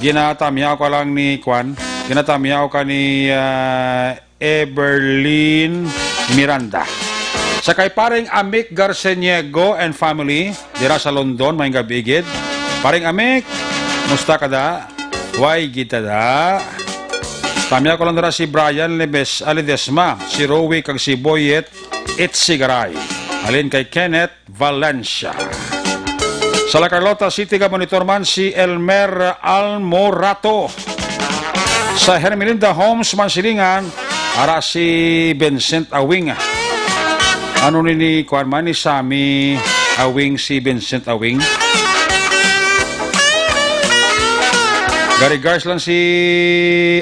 ginatamyaw ka lang ni Kwan, ginatamyaw ka ni, ah, Everlyn Miranda. Sa kay paring Amic Garceniego and family, dira sa London, may gabi gid. Paring Amic, musta ka da? Way gid ta da. Tamyaw ko lang dira si Brian Lebes, Ledesma, si Rowie kag si Boyet Itzigaray. Halin kay Kenneth Valencia. Sa La Carlota City, ga monitor man si Elmer Almorato. Sa Hermelinda Homes, Mansilingan, ara si Vincent Awing. Ano ni, ni kuwan man ni Sammy Awing, si Vincent Awing? Ga-regards lang si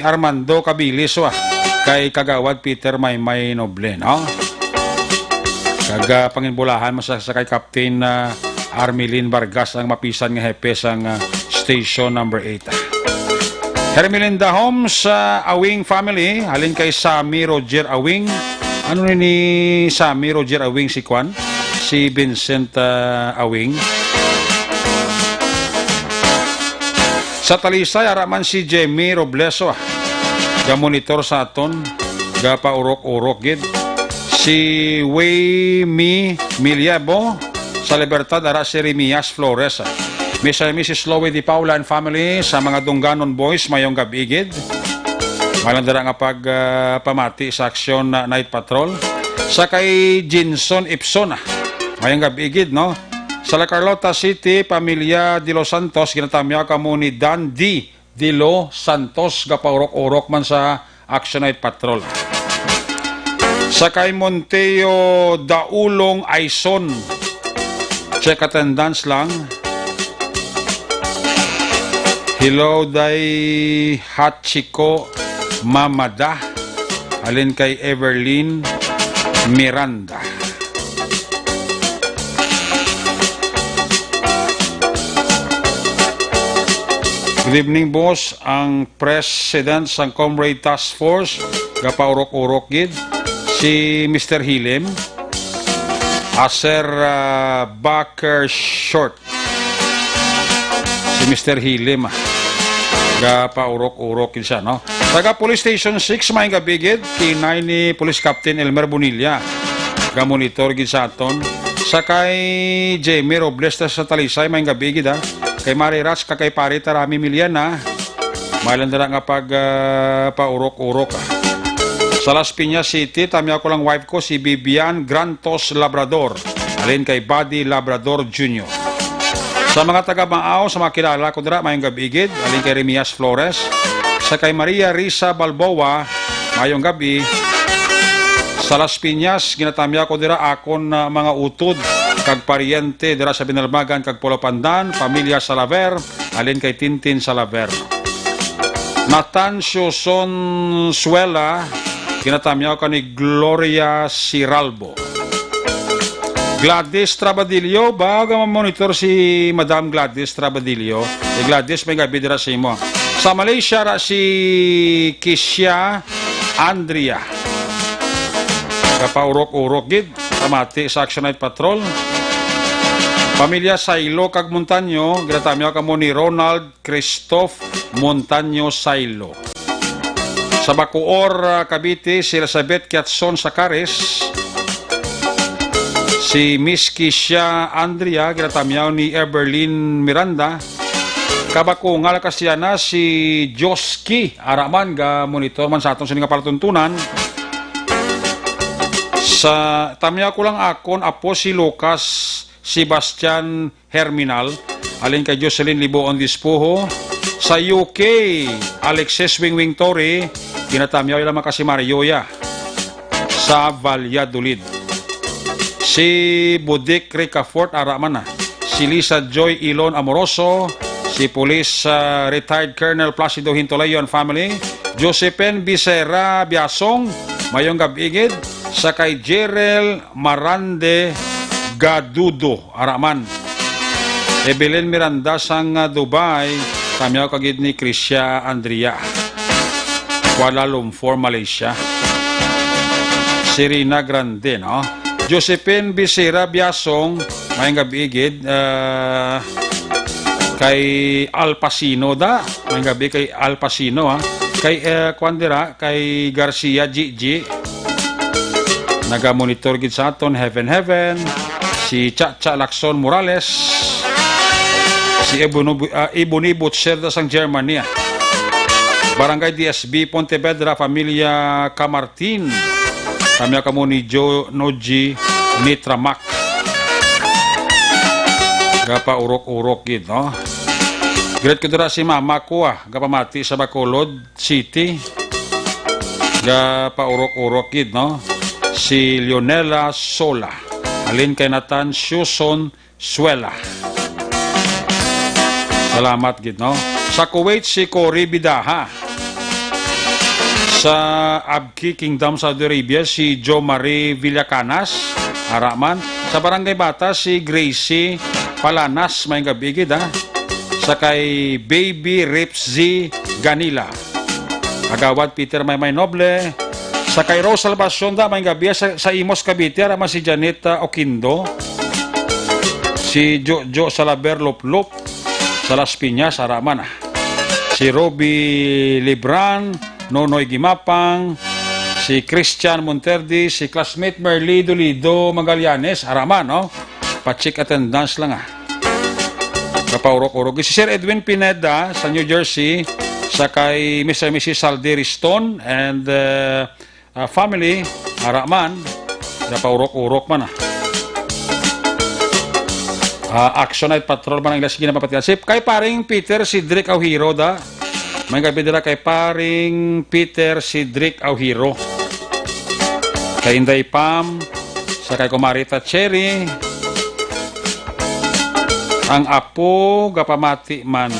Armando Cabilis, wa, kay Kagawad Peter Maymay Noble, no? Kag, ah, panginbulahan mo sa, sa kay Captain, ah, Armelin Vargas, ang mapisan nga hepe sang, ah, Station Number Eight. Hermelinda Homes, ah, Awing family, halin kay Sammy Roger Awing. Ano ni, ni Sammy Roger Awing si Kwan? Si Vincent, ah, Awing. Sa Talisay, ara man si Jemmy Robles, ah, ga-monitor sa aton, ga-paurok-urok gid. Si Waymi Miliebo, sa Libertad, ara si Remias Flores, ah. Mister and Missus Loie Di Paula and family, sa mga Dungganon Boys, mayong gabi gid. Malang dira nga pag, ah, pamati sa aksyon na Night Patrol. Sa kay Jinson Ipson, ah. Mayong gabi gid, no? Sa La Carlota City, pamilya De Los Santos, ginatamyaw kamo ni Dan D. De Los Santos, gapaurok-urok man sa Action Night Patrol. Sa kay Monteo Daulong Aison, check attendance lang. Hello, Day Hachiko Mamada. Halin kay Everlyn Miranda. Good evening, boss. Ang president sang Comrade Task Force, gapaurok-urok gid, si Mister Hilim. Aser, ah, Baker Short. Si Mister Hilim, ah. Gapaurok-urok gid siya, no? Taga Police Station six, maayong gabi gid. Kinay ni Police Captain Elmer Bonilla. Gamonitor gid sa aton. Sa kay Jamie Robles ta sa Talisay, maayong gabi gid, ah. Kay Mare Ras, kag kay Pare Tarami Miliana. May lang dira nga pag, ah, paurok-urok, ah. Sa Las Piñas City, tamyaw ko lang wife ko, si Vivian Grantos Labrador, alin kay Buddy Labrador Junior. Sa mga taga Maaw, sa mga kilala ko dira, maayong gabi gid, alin kay Remias Flores, sa kay Maria Risa Balboa, maayong gabi. Sa Las Piñas, ginatamyaw ko dira akon, ah, mga utod kag paryente dira sa Binalbagan kag Pulo Pandan, pamilya Salaver, alin kay Tintin Salaver. Natancio Sonsuela, ginatamyaw ka ni Gloria Siralbo. Gladys Trabadillo, ba, ga monitor si Madam Gladys Trabadillo. Eh, Gladys, maayong gabi dira sa imo. Sa Malaysia ra si Kisha Andrea. Kapaurok-urok gid, pamati sa Action Night Patrol. Pamilya Sailo kag Montaño, ginatamyaw kamo ni Ronald Christoph Montaño Sailo. Sa Bacoor, ah, Cavite, si Elizabeth Kiatson Sacares, si Miss Kisha Andrea, ginatamyaw ni Everlyn Miranda. Kabakungal Castellana, si Joski, ara man, ga monitor man sa aton sini nga palatuntunan. Sa tamyaw ko lang akon apo si Lucas Sebastian Herminal, alin kay Jocelyn Liboon Dispuho. Sa U K, Alexis Wingwing Torre, ginatamyaw ila makasimaryo ya sa Valladolid. Si Budik Ricafort, ara man na. Si Lisa Joy Ilon Amoroso, si Police, ah, Retired Colonel Placido Hintolayo and family, Josephine Bisera Biasong, maayong gabi gid, sa kay Jerel Marande Gadudo, ara man. Evelyn Miranda sang, ah, Dubai, tamyaw ka gid ni Krisha Andrea. Kuala Lumpur, Malaysia. Serena Grande, no? Josephine Bisera Biasong, maayong gabi gid, ah, kay Al Pacino da. Maayong gabi kay Al Pacino, ha. Kay, eh, kuwan dira, kay Garcia Gigi. Nagamonitor gid sa aton, Heaven Heaven. Si Cha Cha Lacson Morales. Si Ebony Bu-, ah, Ebony Butcher da sang Germany, ah. Barangay D S B Pontevedra, Familia Camartin. Kami kamo ni Joe Noji Nitramak. Gapaurok-urok gid, no? Greet ko dira si mama ko, ah. Gapamati sa Bacolod City. Gapaurok-urok gid, no? Si Leonela Sola. Alin kay Nathan Suson Suela. Salamat gid, no? Sa Kuwait, si Cory Bidaha. Sa Abqi Kingdom, Saudi Arabia, si Jo Marie Villacanas. Ara man. Sa Barangay Bata, si Gracie Palanas. Maayong gabi gid, ha? Sa kay Baby Ripsy Ganila. Agawad Peter Maymay Noble. Sa kay Rose Salvacion da, maayong gabi sa, sa Imus, Cavite, ara man si Janet, ah, Oquindo. Si Jojo Salaber Luplop, sa Las Piñas, ara man, ah. Si Roby Libran, Nonoy Gimapang, si Christian Monterde, si classmate Merly Dolido Magallanes, ara man, no? Pa-check attendance lang, ah. Kapaurok-urok. Si Sir Edwin Pineda sa New Jersey, sa kay Mister and Missus Saldi Riston, and, uh, uh, family, ara man, kapaurok-urok man, ah. Ah, Action Night Patrol man ang ila sige napapatian. Si kay paring Peter Cedric Aujiro da. Maayong gabi dira kay paring Peter Cedric Aujiro. Kay Inday Pam, sa kay Kumari Ta Cherry. Ang apo gapamati man.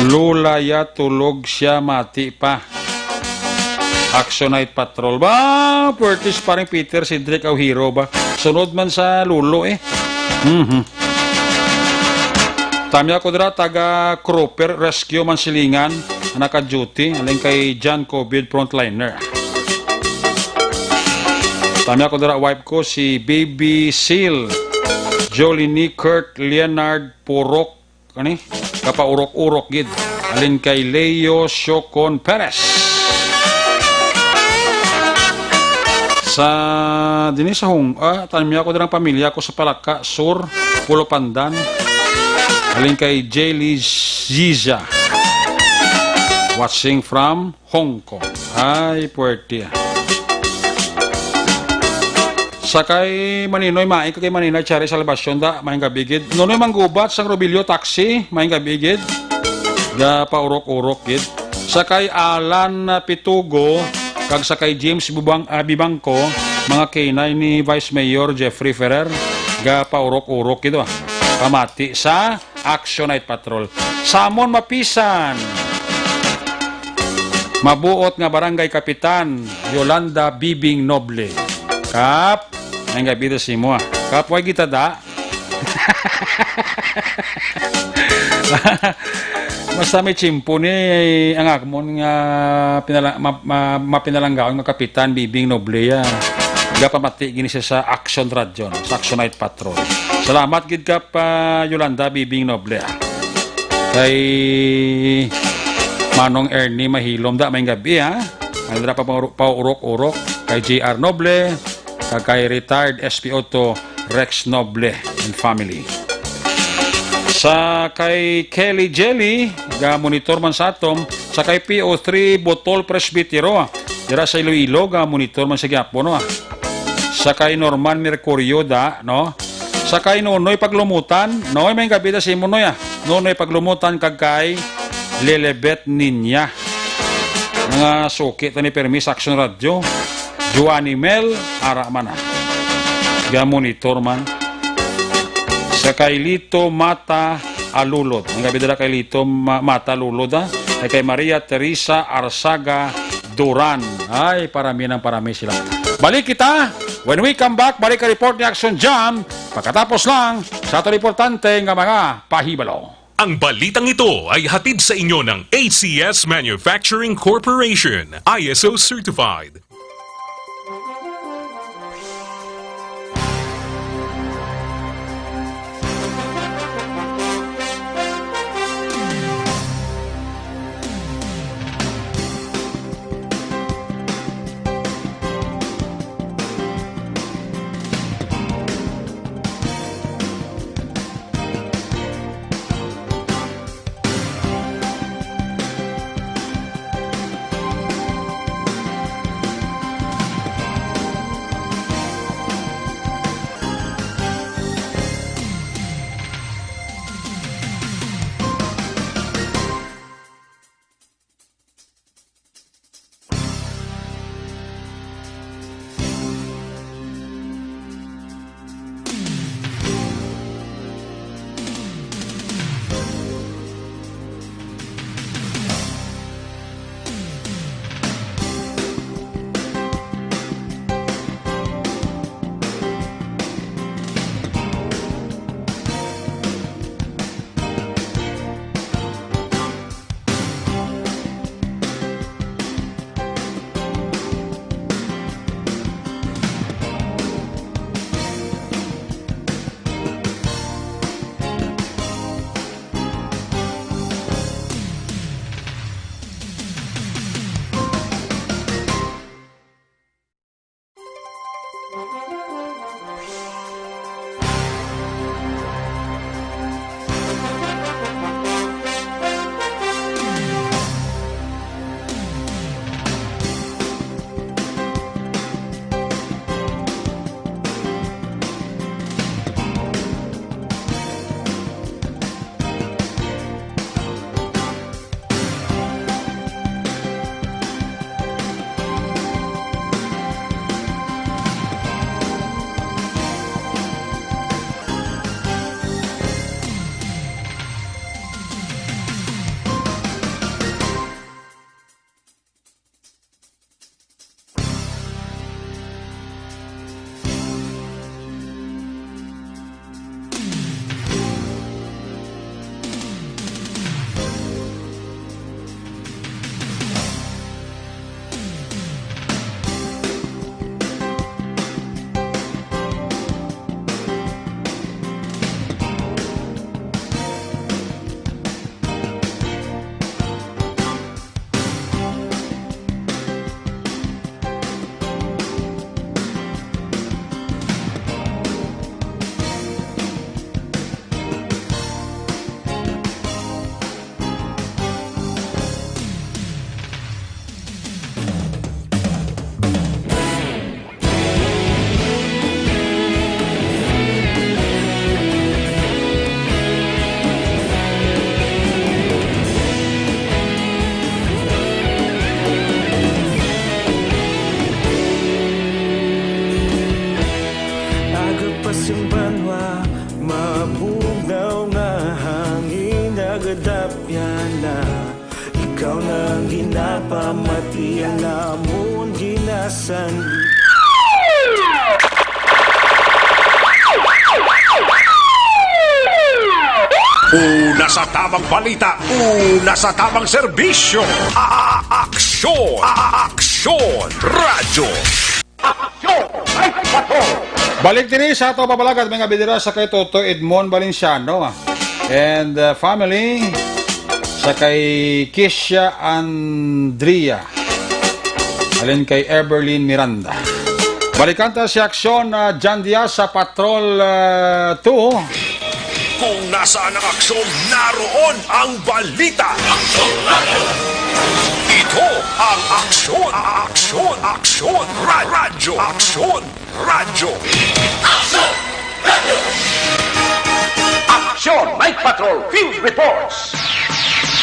Lula ya tulog siya mati pa. Action Night Patrol. Ba, Curtis, paring Peter, Cedric Aujiro ba? Sunod man sa lulo eh. Mhm. Tamya ko dira, taga Crooper Rescue man silingan, naka-duty, alin kay John Covid frontliner. Tami ako dira, wife ko, si Baby Seal, Jolene, Kurt, Leonard, Purok, kani? Kapaurok-urok gid. Alin kay Leo Siocon Perez. Sa, dini sa Hong, ah, tami ako dirang pamilya ko sa Palaka Sur, Pulo Pandan. Alin kay Jelly Ziza. Watching from Hong Kong. Ay, puwerte, ah. Sa kay Maninoy, maing ka kay Maninoy, Cherry Salvacion, da, maayong gabi gid. Nonoy Manggubat, sang Robilio Taxi, maayong gabi gid. Ga paurok-urok gid. Sa kay Alan, ah, Pitugo, kag sa kay James Bubang, ah, Bibangco, mga kinay ni Vice Mayor Jeffrey Ferrer, ga paurok-urok gid, ah. Pamati sa Action Night Patrol. Samon Mapisan. Mabuot nga Barangay Kapitan, Yolanda Bibing Noble. Kap, ang gabi to si mo, ah. Kap, way kita da. Basta may tsimpo ni ang akmon nga pinala-, ma-, ma-, mapinalanggaon nga Kapitan Bibing Noble, ah. Gapamati gini siya sa Action Radyo, no? Sa Action Night Patrol. Salamat gid ka pa, Yolanda Bibing Noble, ah. Kay Manong Ernie Mahilom, da, may gabi, ha? Ano na pa, paurok-urok? Kay J R Noble, kag kay retired S P O to Rex Noble and family. Sa kay Kelly Jelly, ga monitor man sa atom, sa kay P O three Botol Presbytero, dira sa Iloilo, ga monitor man sa gyapon, no? Sa kay Norman Mercurio da, no? Sa kay Nonoy Paglumutan, Noy, may gabi na si Munoy, ah. Nonoy Paglumutan kag kay Lelebet Ninya. Mga suki ta ni Permi sa Action Radio. Joanny Mel, ara man, ah. Ga monitor man. Sa kay Lito Mata Alulod. Ang gabi dala kay Lito Ma-, Mata Alulod, ah. Kay, kay Maria Teresa Arsaga Duran. Ay, parami ng parami sila. Balik kita. When we come back, balik ang report ni Action Jam. Pagkatapos lang sa aton importante nga mga pahibalo. Ang balitang ito ay hatid sa inyo ng A C S Manufacturing Corporation, I S O certified. Ang ginapamati ang amon ginasan. Una sa tamang balita, una sa tamang serbisyo. A-, aksyon, a-, aksyon, radyo. Balik diri sa ato pabalagad, mga bidira, sa kay Toto Edmond Valenciano and, uh, family, sa kay Kisha Andrea, alin kay Everlyn Miranda. Balikan ta si Aksyon, uh, John Diaz sa Patrol, uh, two. Kung nasaan ang aksyon, naroon ang balita. Ito ang Aksyon, Aksyon, Aksyon, Ra-, Radyo, Aksyon, Radyo. Aksyon! Night Patrol Field Reports!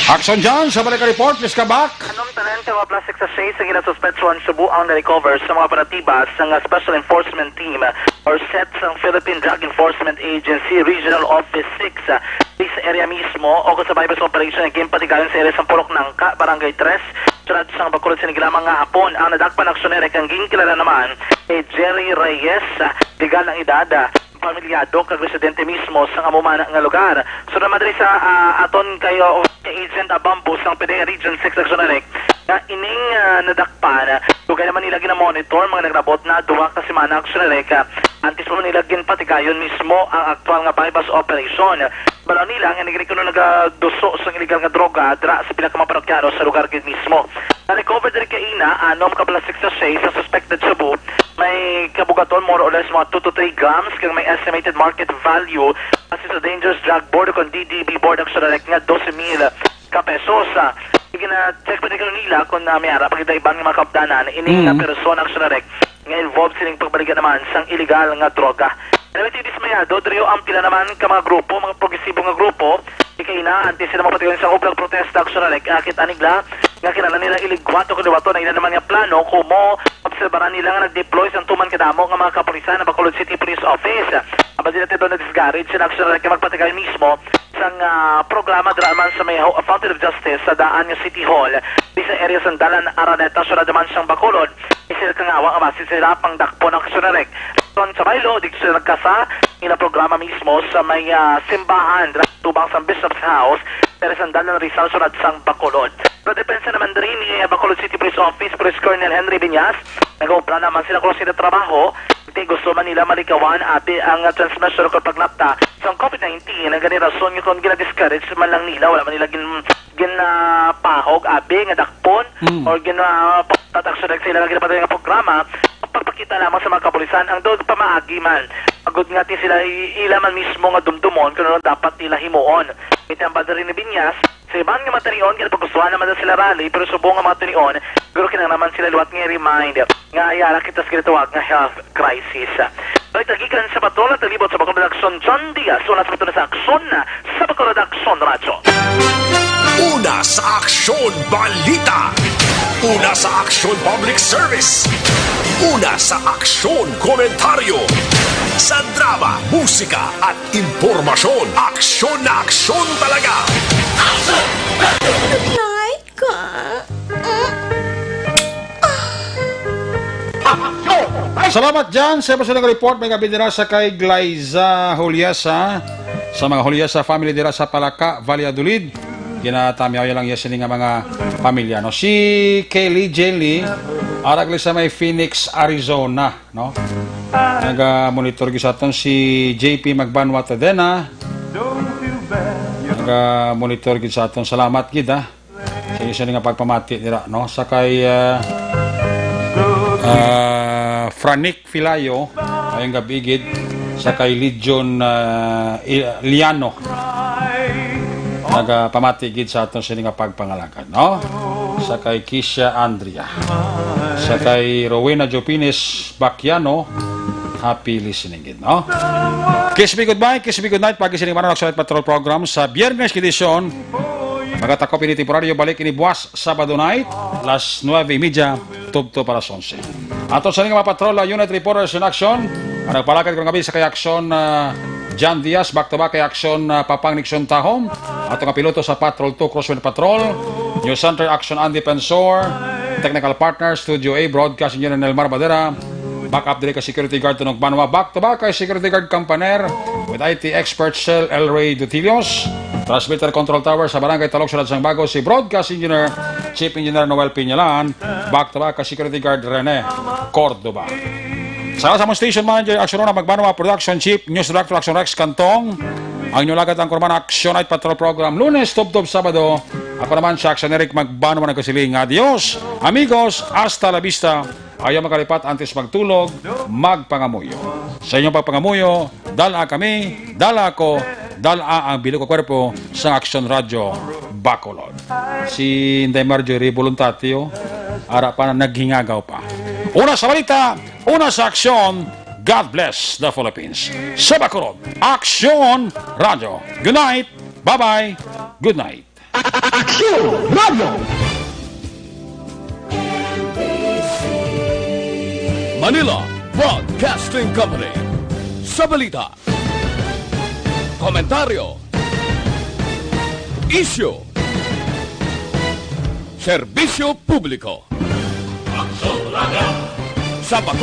Aksyon dyan sa Balikan Report, Miss Kabak. Anom tanan ka mga plastic sachets ang ginasuspetsuhan subong na-recover sa mga operatiba sang Special Enforcement Team or set sang Philippine Drug Enforcement Agency Regional Office six, ah, sa area mismo o kung sa buy-bust operation nga ginpatigayon sa area sang Purok Nangka, Barangay Tres, syudad sang Bacolod, sining lamang nga hapon. Ang nadakpan nga aksyonero kay ang ginkilala naman kay Jerry Reyes, ah, legal ang edad, ah, pamilyado kag residente mismo sang amo man nga lugar. Sunod naman diri sa, ah, aton kay, ah, Agent Abambo sang PDEA Region six Action Direct nga ining, ah, nadakpan, ah, dugay naman nila ginamonitor, mga nagrabot na duha ka semana Action Direct, ah, antes pa man nila ginpatigayon mismo ang aktual nga buy-bust operation. Balaw nila nga nagari kuno nagaduso sang illegal nga droga dira sa pila ka mga parokyano sa lugar gid mismo. Na-recover diri kaina anom ka plastic sachet sa suspected shabu. May kabugaton more or less mga two to three grams kag may estimated market value base sa Dangerous Drug Board o kon D D B Board Action Direct nga dose mil ka pesos. Ah, gina-check pa din nila kung, ah, may ara pa gid iban nga mga kaupdanan ining, ah, Mm. persona Action Direct nga involved sining pagbaligya naman sang illegal nga droga. Anyway, dismayado diri ang pila naman ka mga grupo, mga progresibo nga grupo, di kaina, antes sila mapatigayon sa ublang protesta, Action Direct, akit anigla nga kinahanglan nila iligwat o kaliwaton ang ila naman nga plano, kumo obserbaran nila nga nag-deploy sang tuman kadamo nga mga kapulisan ang Bacolod City Police Office. Ang bandila tiblo na-discourage sila, Action Direct, nga magpatigayon mismo sang, ah, programa dira man sa may Ho-, Fountain of Justice sa daan nga City Hall, di sa area sang Dalan Araneta, syudad naman sang Bacolod. Isil kang awa nga basi sila pang dakpon ang Action Direct. Kon sa Bailo, di sila nagkasa, ina programa mismo sa may, ah, simbahan, dira tubang sang Bishop's House, pero sa Dalan Rizal, syudad sang Bacolod. Sa depensa naman diri ni, eh, Bacolod City Police Office, Police Colonel Henry Viñas, nag-obra naman sila kung sila trabaho, kay gusto man nila malikawan abi ang, ah, transmission o paglapta sang COVID nineteen. Ang gani rason nga kung gina-discourage man lang nila, wala man nila gin-, ginapahog abi nga dakpon Mm. or gina-, pagtatakso na sila nga ginapatay nga programa, pagpakita lamang sa mga kapulisan ang daw pamaagi man. Agud nga ti sila i-, ila man mismo nga dumdumon kung ano dapat nila himuon. Itambal diri ni Viñas, sa iban nga mga tinion, ginapagustuhan naman na sila rally, pero subong nga mga tinion, siguro kinahanglan man sila liwat nga i-remind nga ayara kita sa ginatawag nga health crisis. Balita gikan sa Patrol at Libot sa Bacolod Aksyon, John Diaz, una sa Patrol sa Aksyon, sa Bacolod Aksyon Radyo. Una sa Aksyon Balita. Una sa Aksyon Public Service. Una sa Aksyon Komentaryo. Sa drama, musika at impormasyon, aksyon na aksyon talaga. Nay, ka. Salamat, Jan, sa imo sa report. May gabi dira sa kay Glyza Juliasa, sa mga Juliasa family dira sa Palaka, Valladolid. Ginatamyaw lang iya sini nga mga pamilya, no? Si Kelly Jelly, arag sa may Phoenix, Arizona, no? Naga-monitor gid sa aton si J P Magbanwa Tadena. Naga-monitor gid sa aton. Salamat gid, ha. Sa inyo sini nga pagpamati dira, no? Sa kay, ah, ah, Franic Filayo, ayong gabi gid. Sa kay Legion, ah, I-, Liano. Nagapamati gid sa aton sini nga pagpangalagad, no? Sa kay Kisha Andrea. Sa kay Rowena Jopines Baquiano, happy listening gid, no? Kiss me goodbye, kiss me goodnight. Pag-ising naman ang Action Patrol Program sa Biyernes edisyon. Magatakop ini temporaryo, balik ini buwas Sabado night, las nuebe y media, tubto para sa onse. Ato sa nga mga patrol, ah, unit reporters in action. Ang nagpalakad ko nga sa kay aksyon, ah, John Diaz, back to back kay aksyon, ah, Papang Nixon Tahom. Ato nga piloto sa Patrol two Crosswind Patrol, News Center Action Andy Pensor, technical partner Studio A Broadcasting Engineer Nelmar Badera, backup diri ka security guard Tunog Banwa, back to back kay security guard Campaner, with I T expert Sel Elray Dutilios, transmitter control tower sa Barangay Talog, Siyudad sang Bago, si Broadcast Engineer, Chief Engineer Noel Piñalan, back to back kay security guard Rene Cordoba. Sa, sa among station manager, Action Una Magbanwa, production chief, news director, Action Rex Cantong. Ang inyo lagad ang kurman, Action Night Patrol Program, Lunes, tubtob Sabado. Ako naman si Action Eric Magbanwa nagkasiling, adios, amigos, hasta la vista. Ayaw makalipat antes magtulog, magpangamuyo. Sa inyong pagpangamuyo, dala kami, dala ako, dala ang bilog ko kwerpo sa Action Radio Bacolod. Si Inday Marjorie Voluntatio, ara pa na naghingagaw pa. Una sa balita, una sa aksyon, God bless the Philippines. Sa Bacolod, Aksyon Radio. Good night, bye-bye, good night. Aksyon Radio. Manila Broadcasting Company. Sa balita, komentaryo, isyu, serbisyo publiko. Aksyon Radio. Sa Bacolod.